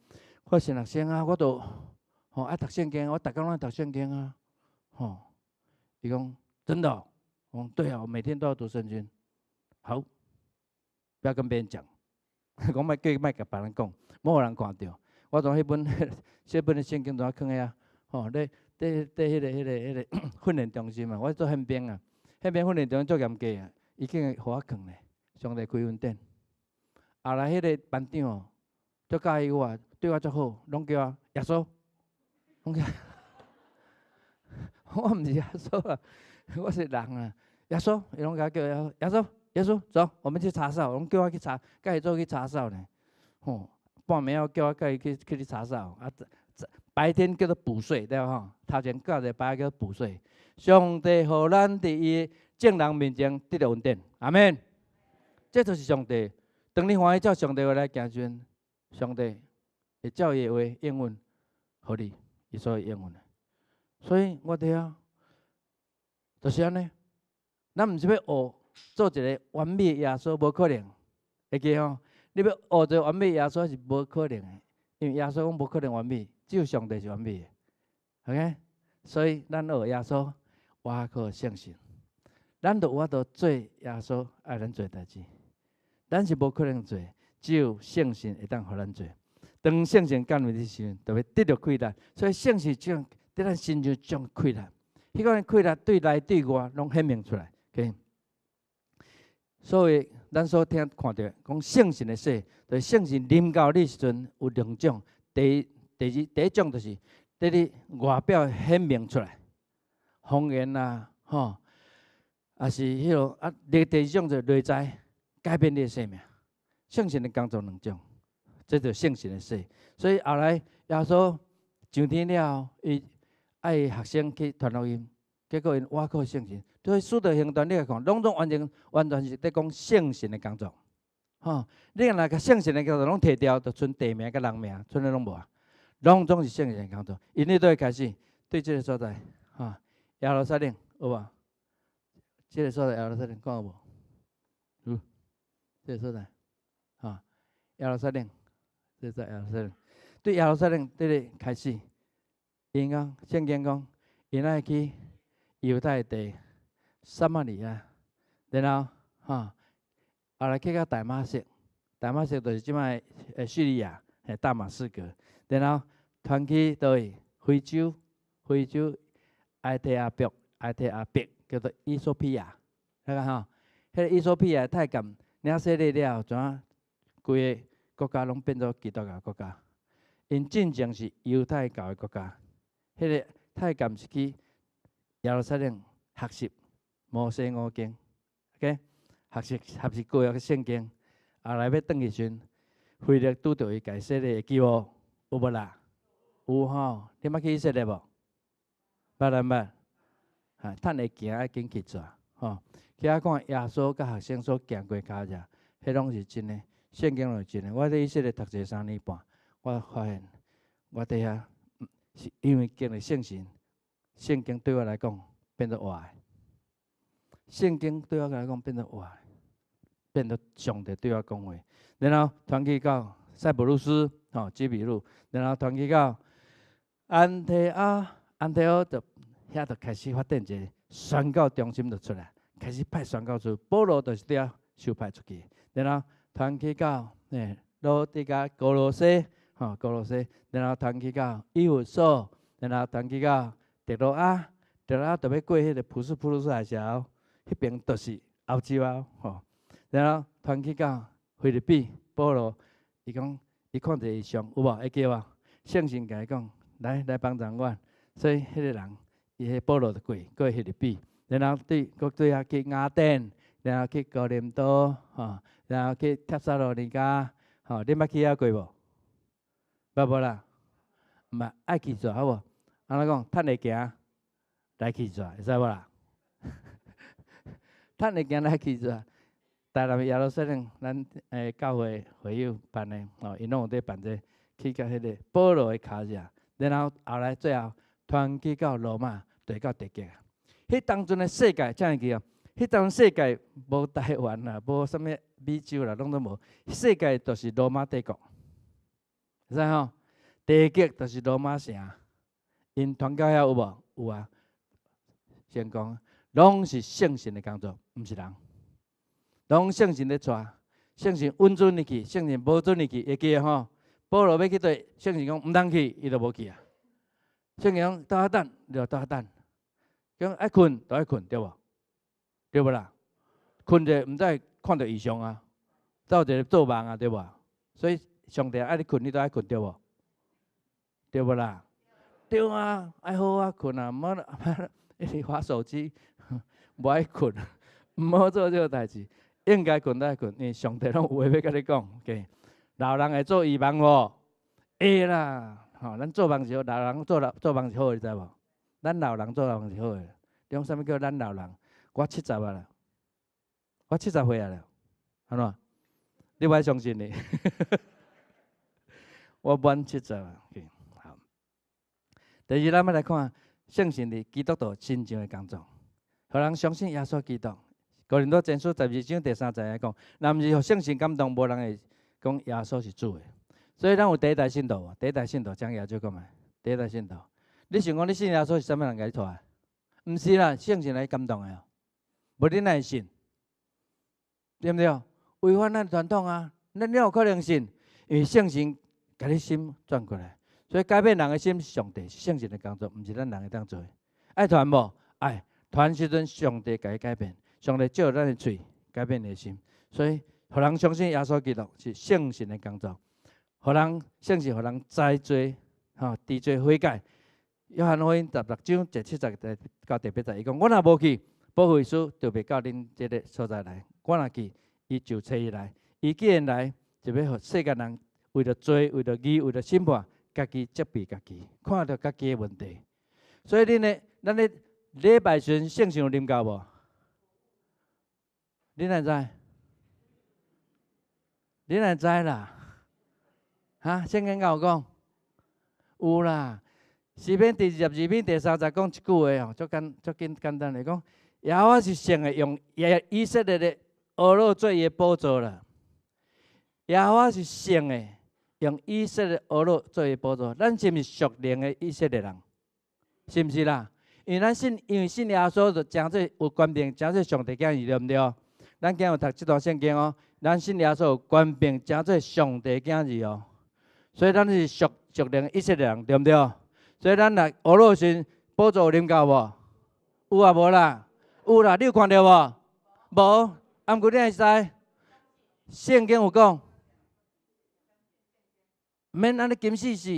我神學生啊，我都吼愛讀聖經，我逐工攏愛讀聖經啊。吼，伊講真的？我講對啊，我每天都要讀聖經。好。不要跟別人講，講莫叫莫共別人講，無予人看著。我從彼本這本的聖經都囥遐，吼，咧佇佇彼個訓練中心嘛，我做憲兵啊，憲兵訓練中心足嚴格啊，伊竟然予我囥咧，上帝開恩典。後來彼個班長哦，足佮意我，對我足好，攏叫我耶穌，攏叫我毋是耶穌啊，我是人啊，耶穌，伊攏共我叫耶穌，耶穌。耶穌，走，我們去查哨。攏叫我去查，佮伊做去查哨呢。吼，半暝仔叫我佮伊去查哨。啊，白天叫做補睡，對無吼？頭前教一個白叫補睡。上帝予咱佇伊眾人面前得著恩典，阿門。這就是上帝。當你歡喜照上帝話來行時陣，上帝會照伊的話應允，予你，伊所應允的。所以我佇遐，就是按呢。咱毋是欲學做一個完美的耶穌，無可能，會記吼？你欲學做完美耶穌是無可能的，因為耶穌講無可能完美，只有上帝是完美的。OK，所以咱學耶穌，倚靠聖神，咱就有法度做耶穌愛咱做代誌。咱是無可能做，只有聖神會當予咱做。當聖神降臨的時陣，就會得著氣力。所以聖神將佇咱身上將氣力，彼款氣力對內對外攏顯明出來。OK，所以咱所聽看著講聖神的洗，就是聖神臨到你時陣有兩種。第一、第二、第一種就是佇你外表顯明出來，方言啊，吼，抑是彼落啊。第二種就是內在改變你的生命。聖神的工作兩種，這就是聖神的洗。所以後來耶穌上天了後，伊愛學生去傳福音，結果𪜶倚靠聖神。所以使徒行傳你來看，攏總完全完全是佇講聖神的工作。吼，你若共聖神的工作攏提掉，就賰地名佮人名，賰咧攏無啊。攏總是聖神的工作。𪜶咧佗位開始對這个所在，吼，耶路撒冷有無？這个所在耶路撒冷看有無？有。這個所在，吼，耶路撒冷，這在耶路撒冷。對耶路撒冷這個開始，𪜶講聖經講，𪜶愛去猶太地、撒瑪利亞，然後吼，後來去到大馬色，大馬色就是這擺的敘利亞，嘿，大馬士革，然後傳去佗位？非洲，非洲埃提阿伯，埃提阿伯叫做伊索比亞，睇下吼，彼個伊索比亞太監領洗禮了後，怎啊？規个國家攏變做基督教國家。𪜶進前是猶太教的國家，彼個太監是去耶路撒冷學習摩西五經，OK，學習學習舊約聖經，後來欲轉去時陣，腓力拄著伊共伊洗禮，會記無？有無啦？有吼，你捌去以色列無？捌毋捌？哈，趁會行愛緊去跩，吼。去遐看耶穌佮學生所行過跤跡，彼攏是真的，聖經攏是真的。我佇以色列讀冊三年半，我發現我佇遐是因為經歷聖神，聖經對我來講變做活的。聖經對我來講變做活的，變做上帝對我講話。然後傳去到塞浦路斯，吼，居比路，然後傳去到安提阿，安提阿就遐就開始發展一個宣教中心就出來，開始派宣教士，保羅就是佇遐受派出去，然後傳去到羅得佮歌羅西，吼，歌羅西，然後傳去到以弗所，然後傳去到特洛阿，特洛阿就欲過彼个普斯普魯斯海峽，彼爿就是歐洲啊，吼，然後傳去到腓立比，保羅伊講伊看著異象有無？會記無？聖神共伊講，來來幫助阮，所以彼个人，伊彼保羅就過過腓立比，然後對閣對遐去雅典，然後去哥林多，吼，然後去帖撒羅尼迦，吼，恁捌去遐過無？捌無啦？毋捌，愛去跩好無？按怎講？趁會行來去跩，會使無啦？趁會行來去跩。台南耶路撒冷，咱教會會友辦的，吼，𪜶攏有佇辦這個，去共彼个保羅的跤跡，然後後來最後傳去到羅馬，就到地極啊。彼當陣的世界，請會記哦，彼當世界無台灣啦，無啥物美洲啦，攏總無。世界就是羅馬帝國，會使吼？地極就是羅馬城，𪜶傳到遐有無？有啊。成功，攏是聖神的工作，毋是人。攏聖神咧帶，聖神允准伊去，聖神無准伊去，會記得吼？保羅欲去佗，聖神講毋通去，伊就無去啊。聖神講倒遐等，就倒遐等。講愛睏，就愛睏，對無？對無啦？睏著毋知看著異象啊，走一个做夢啊，對無？所以上帝愛你睏，你都愛睏，對無？對無啦？對啊，愛好好睏啊，毋好一直滑手機，無愛睏，毋好做這个代誌。應該睏都愛睏，因為上帝攏有話欲共你講。OK，老人會做異夢無？會啦，吼，咱做夢是好，老人做老做夢是好的，你知無？咱老人做夢是好的。你講啥物叫咱老人？我70啊啦，我70歲啊了，按怎？你無愛相信呢？我滿七十啊。OK，好。第二，咱欲來看聖神佇基督徒身上的工作，予人相信耶穌基督。哥林多前書12章第3節來講，若毋是予聖神感動，無人會講耶穌是主的。所以咱有第一代信徒無？第一代信徒請舉手看覓？第一代信徒，你想講你信耶穌是啥物人共你帶？毋是啦，聖神來感動的。無你哪會信？對毋對？違反咱傳統啊！咱哪有可能信？因為聖神共你心轉過來，所以改變人的心是上帝，是聖神的工作，毋是咱人會當做的。愛傳無？愛傳時陣，上帝共伊改變。上帝借咱的喙改變你的心，所以予人相信耶穌基督是聖神的工作，予人聖神予人知罪，吼知罪悔改。約翰福音16章第7節到第8節，伊講：我若無去，保惠師就袂到恁這个所在來；我若去，伊就揣伊來。伊既然來，就欲予世間人為著罪、為著義、為著審判，家己責備家己，看著家己的問題。所以恁咧，咱咧禮拜時陣聖神有臨到無？你哪知？你哪知啦？哈？聖經敢有講？有啦。詩篇第22篇第3節講一句話吼，足簡足簡簡單來講，耶和華是聖的，用耶以色列的呵咾做伊的寶座啦。耶和華是聖的，用以色列呵咾做伊寶座。咱是毋是屬靈的以色列人？是毋是啦？因為咱信，因為信耶穌就成做有權柄，成做上帝囝兒，對毋對？咱今有讀這段聖經哦。咱信耶穌有權柄，成做上帝囝兒哦。所以咱是屬靈以色列人，對毋對？所以咱來呵咾時，寶座有臨到無？有啊無啦？有啦，你有看著無？無。啊，毋過你會知？聖經有講，毋免按呢金死死，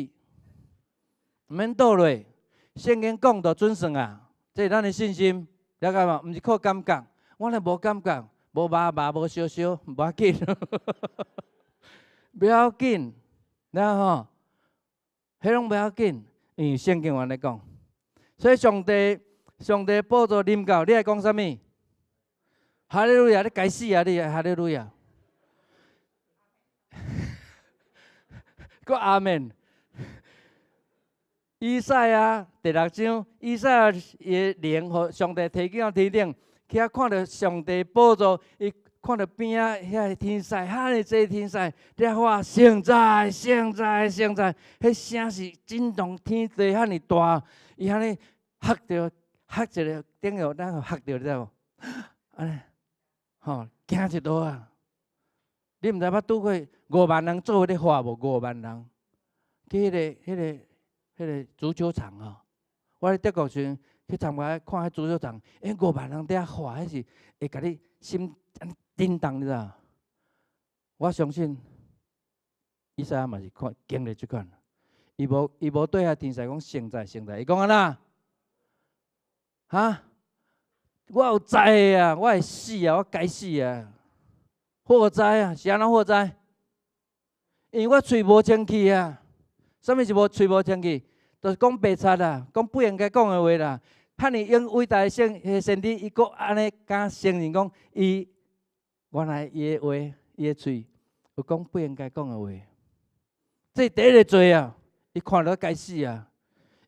毋免倒落。聖經講就準算啊，這是咱的信心，了解無？毋是靠感覺，我若無感覺，無麻麻，無燒燒，無要緊，不要緊，了吼，彼攏不要緊，因為聖經有按呢講。所以上帝，上帝寶座臨到，你愛講啥物？哈利路亞！你該死啊！你哈利路亞！閣阿門。以賽亞第六章，以賽亞伊的靈予上帝提到天頂，去遐看著上帝寶座，伊看著邊仔遐個天使，遐爾濟天使，咧喊聖哉、聖哉、聖哉，彼聲是震動天地遐爾大，伊按呢嚇著嚇一个，頂個咱予嚇著，你知無？按呢，吼驚一落啊！你毋知捌拄過5萬人做伙咧喊無？五萬人去彼個足球場吼，我咧德國時陣去參加看彼足球場，5萬人佇遐喊，彼是會共你心按呢震動，你知無？我相信以賽亞嘛是看經歷這款，伊無對遐天使講聖哉聖哉，伊講按怎？哈？我有災啊！我會死啊！我該死啊！禍哉啊！是按怎禍哉？因為我喙無清氣啊！啥物是無喙無清氣？就是講白賊啦，講不應該講的話啦。遐爾英偉大的先知，伊閣按呢敢承認講，伊原來伊的話，伊的喙有講不應該講的話。這是第一個罪啊！伊看著該死啊！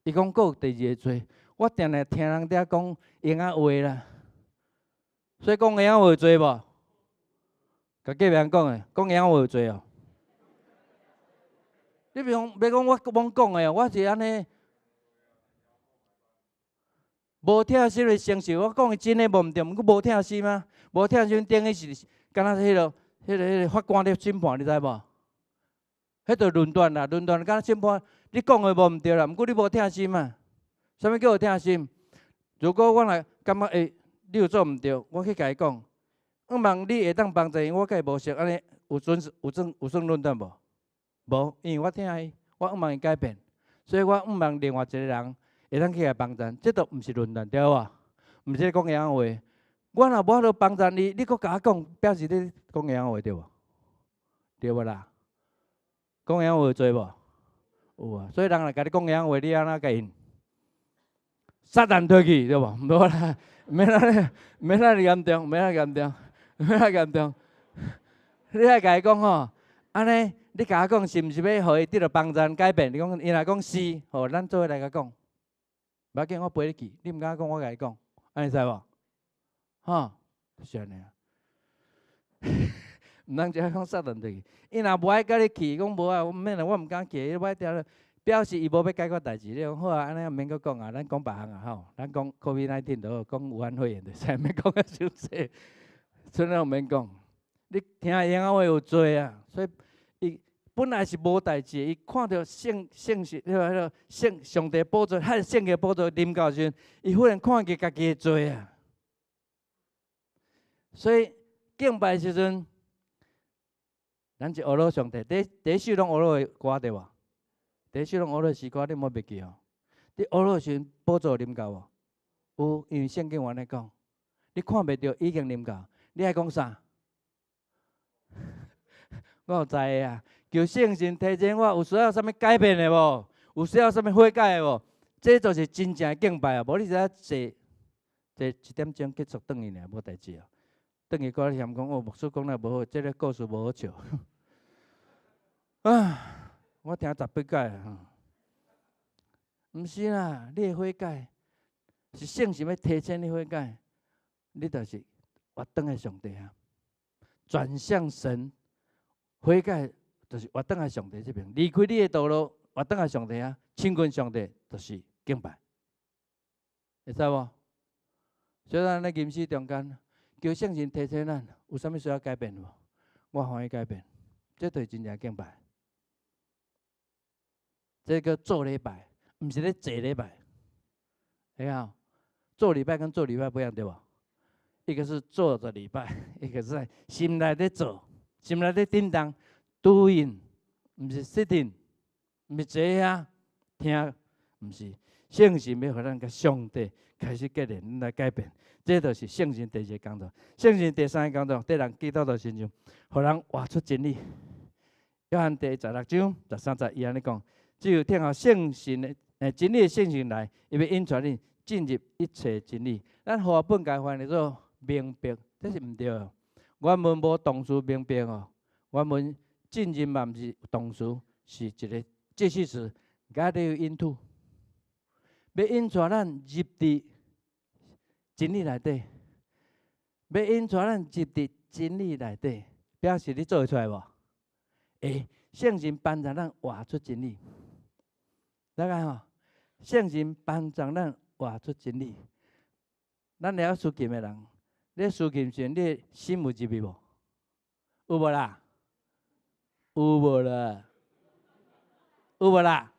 伊講閣有第二個罪，我定定聽人佇遐講閒仔話啦。所以講閒仔話有罪無？共隔壁人講的，講閒仔話有罪哦。你別講，別講我罔講的哦，我是按呢無疼心的誠實，我講的真的無毋對，毋過無疼心啊，無疼心等於是敢若彼個法官咧審判，你知無？彼就論斷啦，論斷敢若審判，你講的無毋對啦，毋過你無疼心啊。啥物叫有疼心？如果我若感覺欸，你有做毋對，我去共伊講，向望你會當幫助伊，我共伊無熟，按呢有準有算有算論斷無？無，因為我疼伊，我向望伊改變，所以我向望另外一個人會當去共伊幫贊，這都毋是論斷，對無？毋是講閒仔話。我若無法度幫贊你，你閣共我講，表示你講閒仔話對無？對無啦？講閒仔話有罪無？有啊，所以人若共你講閒仔話，你按怎共𪜶？撒旦退去，對無？無啦，免按呢，免按呢嚴重，免按嚴重，免按嚴重。你愛共伊講吼，按呢，你共我講是毋是欲予伊得著幫贊改變？你講，伊若講是，吼，咱做伙來共講。無要緊，我陪你去。你毋敢講，我共你講，按呢會使無？吼，就是按呢。毋通只講撒旦退去。伊若無愛佮你去，講無啊，毋免啦，我毋敢去，我聽表示伊無欲解決代誌。你講好啊，按呢毋免閣講啊，咱講別項啊吼，咱講 COVID-19 就好，講武漢肺炎就使，免講較傷濟，剩仔毋免講。你聽閒仔話有罪啊，所以伊本來是無代誌，伊看著聖聖神，彼個聖上帝寶座，彼個聖潔寶座臨到時陣，伊忽然看見家己的罪啊。所以敬拜時陣，咱就呵咾上帝。第第一首攏呵咾的歌對無？第一首攏呵咾詩歌，你莫袂記哦。你呵咾時陣，寶座臨到無？有，因為聖經有按呢講，你看袂著已經臨到，你愛講啥？我有知啊，求聖神提醒我，有需要啥物改變的無？有需要啥物悔改的無？這就是真正的敬拜啊！無你只坐坐一點鐘結束轉去爾，無代誌啊。轉去閣嫌講哦，牧師講了無好，這個故事無好笑。啊，我聽十八擺啊！毋是啦，你的悔改是聖神欲提醒你悔改，你就是活轉來上帝啊，轉向神。悔改就是活轉來上帝這邊，離開你的道路，活轉來上帝啊，親近上帝就是敬拜，會使無？所以咱咧吟詩中間，求聖神提醒咱，有啥物需要改變無？我歡喜改變，這就是真正敬拜。這個做禮拜，毋是咧坐禮拜，會曉？做禮拜跟做禮拜不一樣，對無？一個是坐著禮拜，一個是在心內咧做，心內咧振動，doing，毋是 sitting，毋是坐遐聽，毋是。聖神欲予咱佮上帝開始結連，來改變，這就是聖神第二個工作。聖神第三個工作，綴人基督徒身上，予人活出真理。約翰第16章13節，伊按呢講：只有聽候聖神的真理的聖神來，伊欲引帶恁進入一切真理。咱和合本共翻譯做明白，這是毋對的。原文無動詞明白哦，原文進入嘛毋是動詞，是一個介系詞，guide you into。欲引帶咱入佇真理內底，欲引帶咱入佇真理內底，表示你做會出來無？會，聖神幫助咱活出真理。了解吼？聖神幫助咱活出真理。咱會曉司琴的人，你司琴時，你的心有入去無？有無啦？有無啦？有無啦？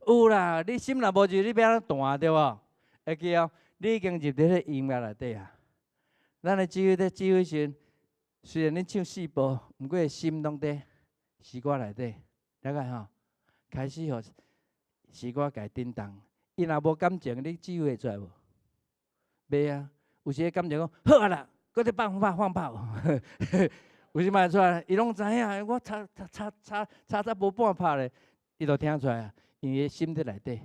有啦！你心若無入，你欲按怎彈對無？會記哦，你已經入佇彼個音樂內底啊。咱的指揮佇指揮時，雖然恁唱四部，毋過心攏佇詩歌內底，了解吼？開始予詩歌共振動。伊若無感情，你指揮會出來無？袂啊！有時感情講好啊啦，閣咧放炮放炮，有時嘛會出來，伊攏知影，我差差差差差才無半拍咧，伊就聽出來啊。因為伊心佇內底，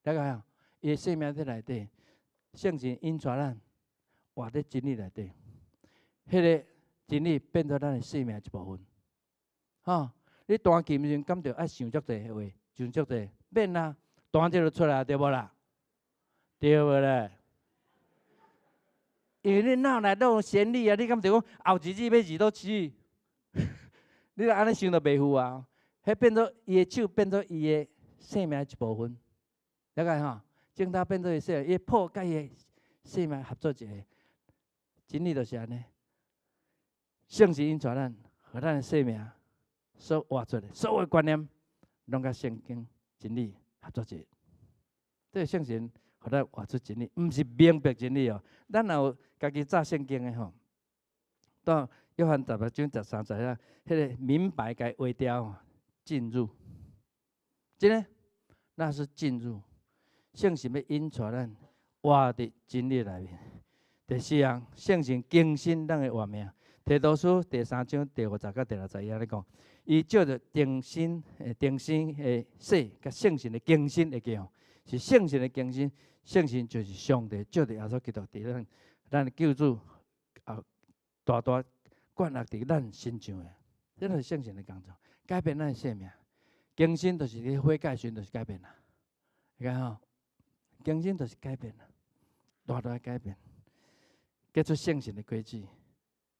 了解無？伊的生命佇內底，聖神引帶咱活佇真理內底，彼個真理變做咱的生命一部分。吼，你彈琴時陣感著愛想足濟話，想足濟，免啊，彈這就出來對無啦？對無咧？因為你腦內攏有旋律啊，你敢著講後一字欲入佗去？你若按呢想就袂赴啊。彼變做伊的手變做伊的生命一部分，了解吼？正他變做伊生命，伊的譜佮伊的生命合做一個，真理就是按呢。聖神引帶咱，予咱的生命所活出來，所有觀念，攏佮聖經真理合做一個。這個聖神予咱活出真理，毋是明白真理哦。咱若有家己查聖經的吼，到約翰16章13節遐，彼個明白共劃掉，進入，真的，那是進入。聖神欲引帶咱活佇真理內面。第四項，聖神更新咱的活命。提多書第三章第五節佮第六節，伊按呢講，伊借著重生的洗，佮聖神的更新的作用，是聖神的更新。聖神就是上帝借著耶穌基督佇咱的救主啊，大大灌落佇咱身上的，這就是聖神的工作，改變咱的生命。更新就是你悔改時就是改變啦，你看吼，更新就是改變啦，大大改變，結出聖神的果子。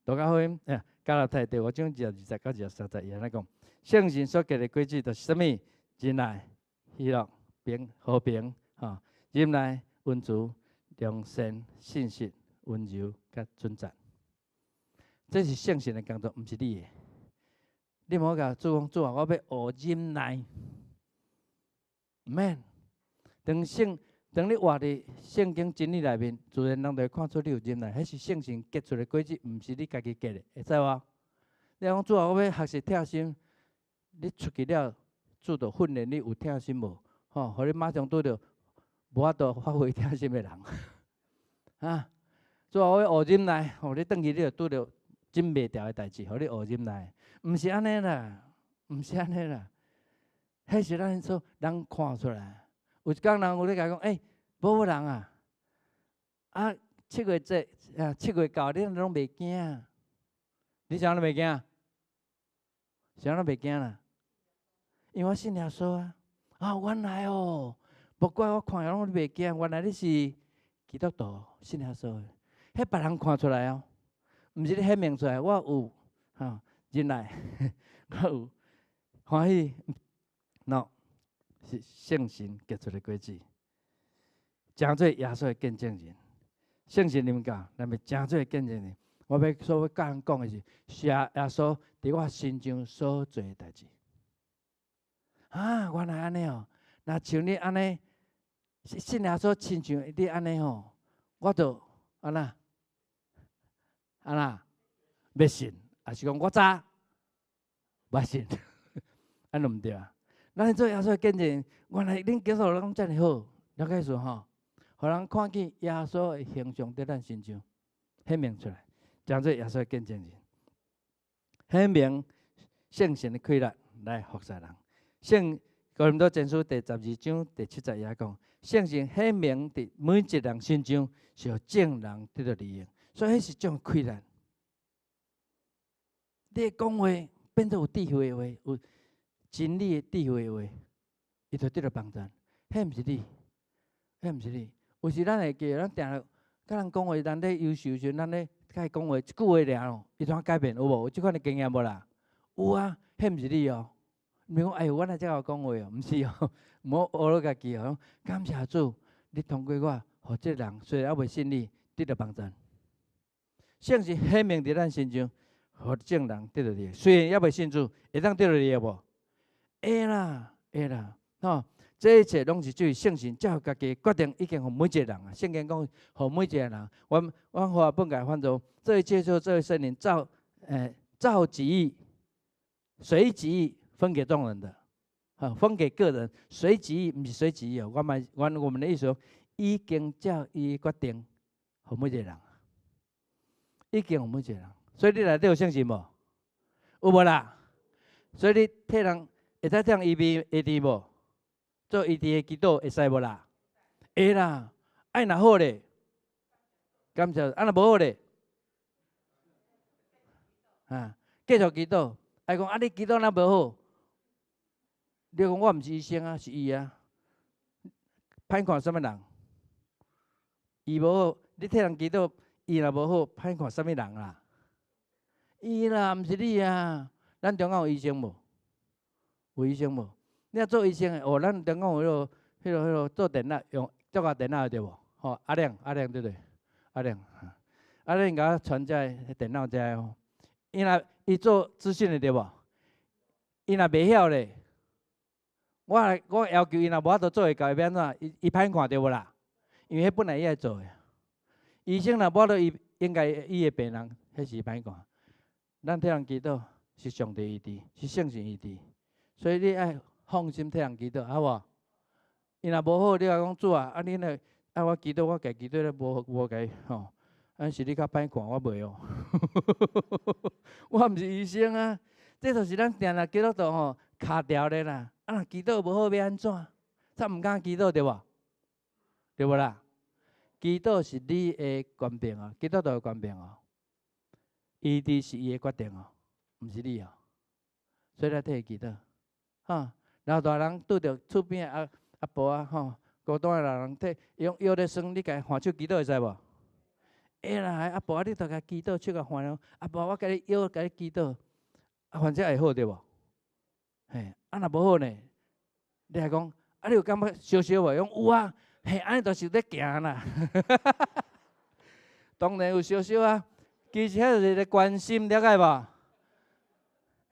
路加福音，加拉太第五章22節到23節，伊按呢講，聖神所結的果子就是啥物？仁愛、喜樂、平和平，吼，忍耐、溫慈、良善、信實、溫柔、佮準則。這是聖神的工作，毋是你的。你毋好共主講，主啊，我欲學忍耐，毋免。當你活佇聖經真理內面，自然人就會看出你有忍耐，彼是聖神結出的果子，毋是你家己結的，會知無？你講主啊，我欲學習疼心，你出去了，主就訓練你有疼心無？吼，予你馬上拄著無法度發揮疼心的人。啊，主啊，我欲學忍耐，吼，你轉去你就拄著忍袂牢的代誌，予你學忍耐，毋是按呢啦，毋是按呢啦，彼是咱所人看出來。有一工人有咧共講，欸，某某人啊，啊，七月節啊，七月到，你攏袂驚？你啥攏袂驚？啥攏袂驚啦？因為我信耶穌啊！啊，原來哦，無怪我看攏你袂驚，原來你是基督徒，信耶穌的。彼別人看出來哦，毋是你顯明出來，我有吼忍耐，我有歡喜，喏，是聖神結出的果子，成做耶穌的見證人。聖神臨到，咱欲成做見證人。我欲所欲佮人講的是，是耶穌佇我身上所做的代誌。啊，原來按呢哦！若像你按呢，信耶穌親像你按呢吼，我就按怎按怎欲信，抑是講我早捌信，按呢毋對啊！咱做耶穌的見證，原來恁基督徒攏遮爾好，了解意思吼？予人看見耶穌的形象佇咱身上顯明出來，成做耶穌的見證人，顯明聖神的氣力來服侍人。聖哥林多前書第12章第7節也講，聖神顯明佇每一人身上是予眾人得著利益，所以彼是種氣力。你講話變做有智慧的話，有真理的智慧的話，伊就得著幫助。彼毋是你，彼毋是你。有時咱會記，咱定定佮人講話，咱咧憂愁時陣，咱咧共伊講話一句話爾哦，伊就改變，有無？有這款的經驗無啦？有啊，彼毋是你哦。毋是講哎喲，我哪遮會講話哦，毋是哦，毋好學落家己哦。感謝主，你通過我，予這個人雖然猶未信你，得著幫助。聖神顯明佇咱身上，予眾人得著利益。雖然猶未信主，會當得著利益無？會啦，會啦，吼！這一切攏是出於聖神照家己決定，已經予每一個人啊。聖經講，予每一個人。阮和合本共翻做，這一切就這位聖靈照己意，隨己意分給眾人的，分給個人，隨己意，毋是隨己意哦。我嘛，我們的意思，已經照伊決定，予每一個人，已經予每一個人。所以你內底有聖神無？有無啦？所以你替人會使替人醫病醫治無？做醫治的祈禱會使無啦？會啦。啊若好咧，感謝。啊若無好咧，啊，繼續祈禱。伊講啊，你祈禱若無好，你講我毋是醫生啊，是伊啊。歹看啥物人？伊無好，你替人祈禱，伊若無好，歹看啥物人啦？伊啦，毋是你啊。咱中間有醫生無？有醫生無？你若做醫生的，哦，咱中間有彼個做電腦用做下電腦的對無？吼，阿亮阿亮對不對？阿亮，阿亮共我傳這電腦這哦。伊若伊做資訊的對無？伊若袂曉咧，我要求伊若無法度做會到，會欲按怎？伊歹看對無啦？因為彼本來伊愛做的。醫生若無法度，伊應該醫的病人，彼是歹看。咱替人祈禱是上帝醫治，是聖神醫治，所以你愛放心替人祈禱，好無？伊若無好，你共講主啊，啊你若愛我祈禱，我家祈禱咧無無共吼，啊是你較歹看，我袂哦。我毋是醫生啊，這就是咱定定基督徒吼卡牢咧啦。啊，若祈禱無好，欲按怎？才毋敢祈禱對無？對無啦？祈禱是你的權柄哦，基督徒的權柄哦。醫治是伊的決定哦，毋是你哦。所以來替伊祈禱，哈。老大人拄著厝邊阿阿婆啊，吼，孤單的老人替用腰咧酸，你共伊挽手祈禱會使無？會啦，阿婆啊，你著共祈禱，手共挽了。阿婆，我共你腰共你祈禱，啊，反正會好對無？嘿，啊若無好呢？你還講，啊你有感覺燒燒無？伊講有啊，嘿，按呢就是咧行啦。當然有燒燒啊，其實彼就是一個關心，了解無？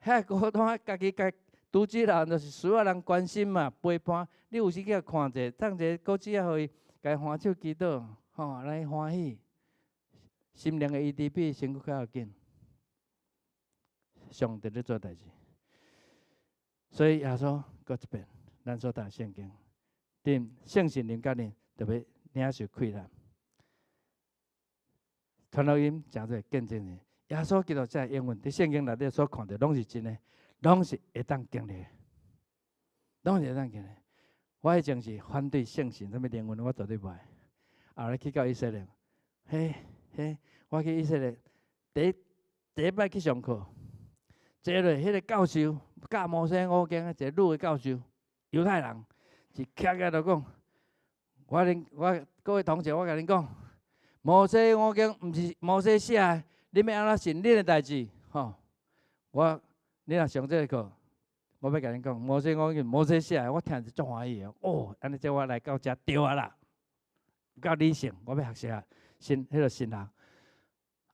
遐孤單，家己家獨居老人就是需要人關心嘛，陪伴。你有時去共看者，送一个果子仔予伊，共伊挽手祈禱，吼，讓伊歡喜。心靈的醫治比身軀較要緊。上帝咧做代誌，所以耶穌閣一遍，咱所讀聖經，恁聖神臨到恁，就欲領受氣力。傳福音成做見證人，耶穌基督這應允，佇聖經內底所看著攏是真的，攏是會當經歷，攏是會當經歷。我彼陣是反對聖神啥物靈恩，我絕對袂愛。後來去到以色列，嘿嘿，我去以色列第一擺去上課，坐落彼個教授教摩西五經的一個女的教授，猶太人，是徛起來就講，我恁我各位同學，我共恁講，摩西五經毋是摩西寫的，恁欲按怎信恁的代誌，吼。我恁你若上這个課，我欲共恁講，摩西五經摩西寫的，我聽就足歡喜的。哦，按呢這我來到遮對啊啦，夠理性，我欲學習神彼个神學。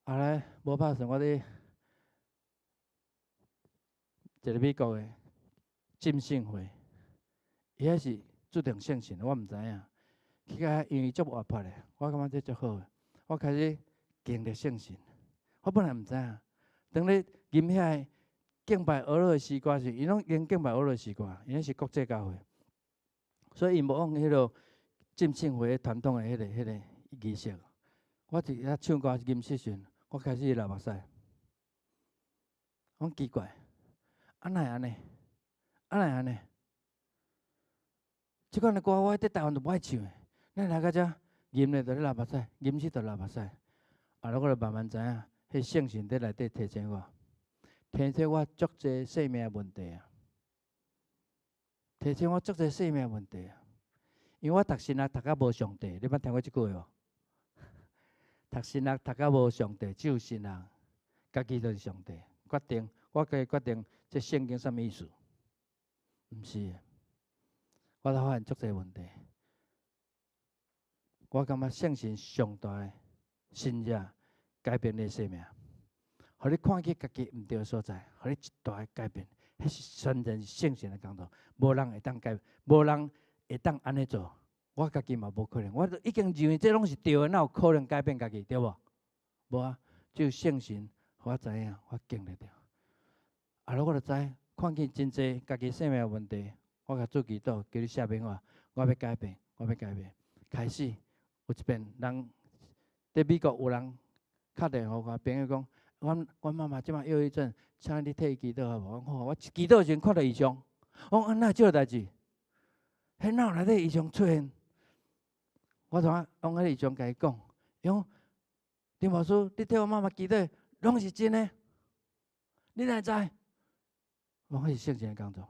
後來無拍算，我佇一个美國的浸信會，伊彼是注重聖神，我毋知影。去到遐，因為足活潑的，我感覺這足好的。我開始經歷聖神，我本來毋知影。當咧吟遐个敬拜俄羅的詩歌時，𪜶攏用敬拜俄羅的詩歌，𪜶彼是國際教會，所以𪜶無用彼个浸信會傳統的彼个儀式。我佇遐唱歌吟詩時，我開始流目屎。我講奇怪，啊哪會按呢？啊哪會按呢？這款的歌我佇台灣都無愛唱的，咱來到遮吟咧就咧流目屎，吟詩就流目屎。後來我就慢慢知影，彼聖神佇內底提醒我，提醒我足濟生命問題啊，提醒我足濟生命問題啊。因為我讀神學讀甲無上帝，你捌聽過這句話無？讀神學讀甲無上帝，只有神學，家己就是上帝。決定我家己決定，這聖經啥物意思？毋是，我才發現足濟問題。我感覺聖神上大的神跡改變你的生命，予你看見家己毋對的所在，予你一大的改變。彼是全然是聖神的工作，無人會當改變，無人會當按呢做。我家己嘛無可能，我都已經認為這攏是對的，哪有可能改變家己？對無？無啊，只有聖神予我知影，我經歷著。後來我就知，看見真濟家己生命的問題，我共主祈禱，求你赦免我，我欲改變，我欲改變。開始有一遍人佇美國有人敲電話予我，朋友講，阮媽媽這擺憂鬱症，請你替伊祈禱好無？我講好，我祈禱時陣看著異象，我講啊，哪有這個代誌？彼哪有內底異象出現？我怎啊用彼個異象共伊講？伊講林牧師，你替我媽媽祈禱，攏是真的，你哪會知？我講彼是聖神的工作，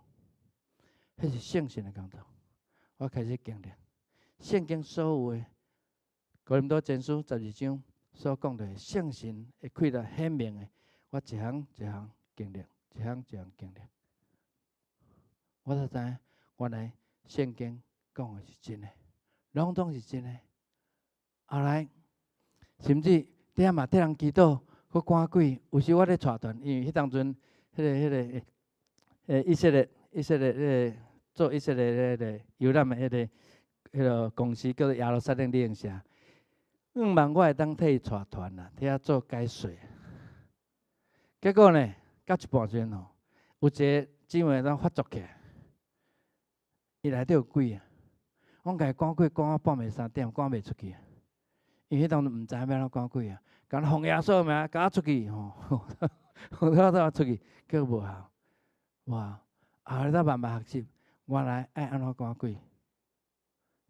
彼是聖神的工作。我開始經歷聖經所有的哥林多前書12章所講的聖神的氣力顯明的，我一項一項經歷，一項一項經歷，我才知影原來聖經講的是真的，攏總是真的。後來甚至佇遐嘛替人祈禱，閣趕鬼。有時我咧帶團，因為彼當陣彼個以色列彼个做以色列彼个遊覽的彼個公司叫做耶路撒冷旅行社，向望我會當替伊帶團啦，替遐做解說。結果呢，到一半時陣吼，有一個姊妹當發作起來，伊內底有鬼啊！我共伊趕鬼趕到半暝3點，趕袂出去。因為彼當陣毋知影欲按怎趕鬼啊，敢若奉耶穌名，共我出去吼，奉耶穌出去，結果無效，無效。後來才慢慢學習，原來愛按怎趕鬼，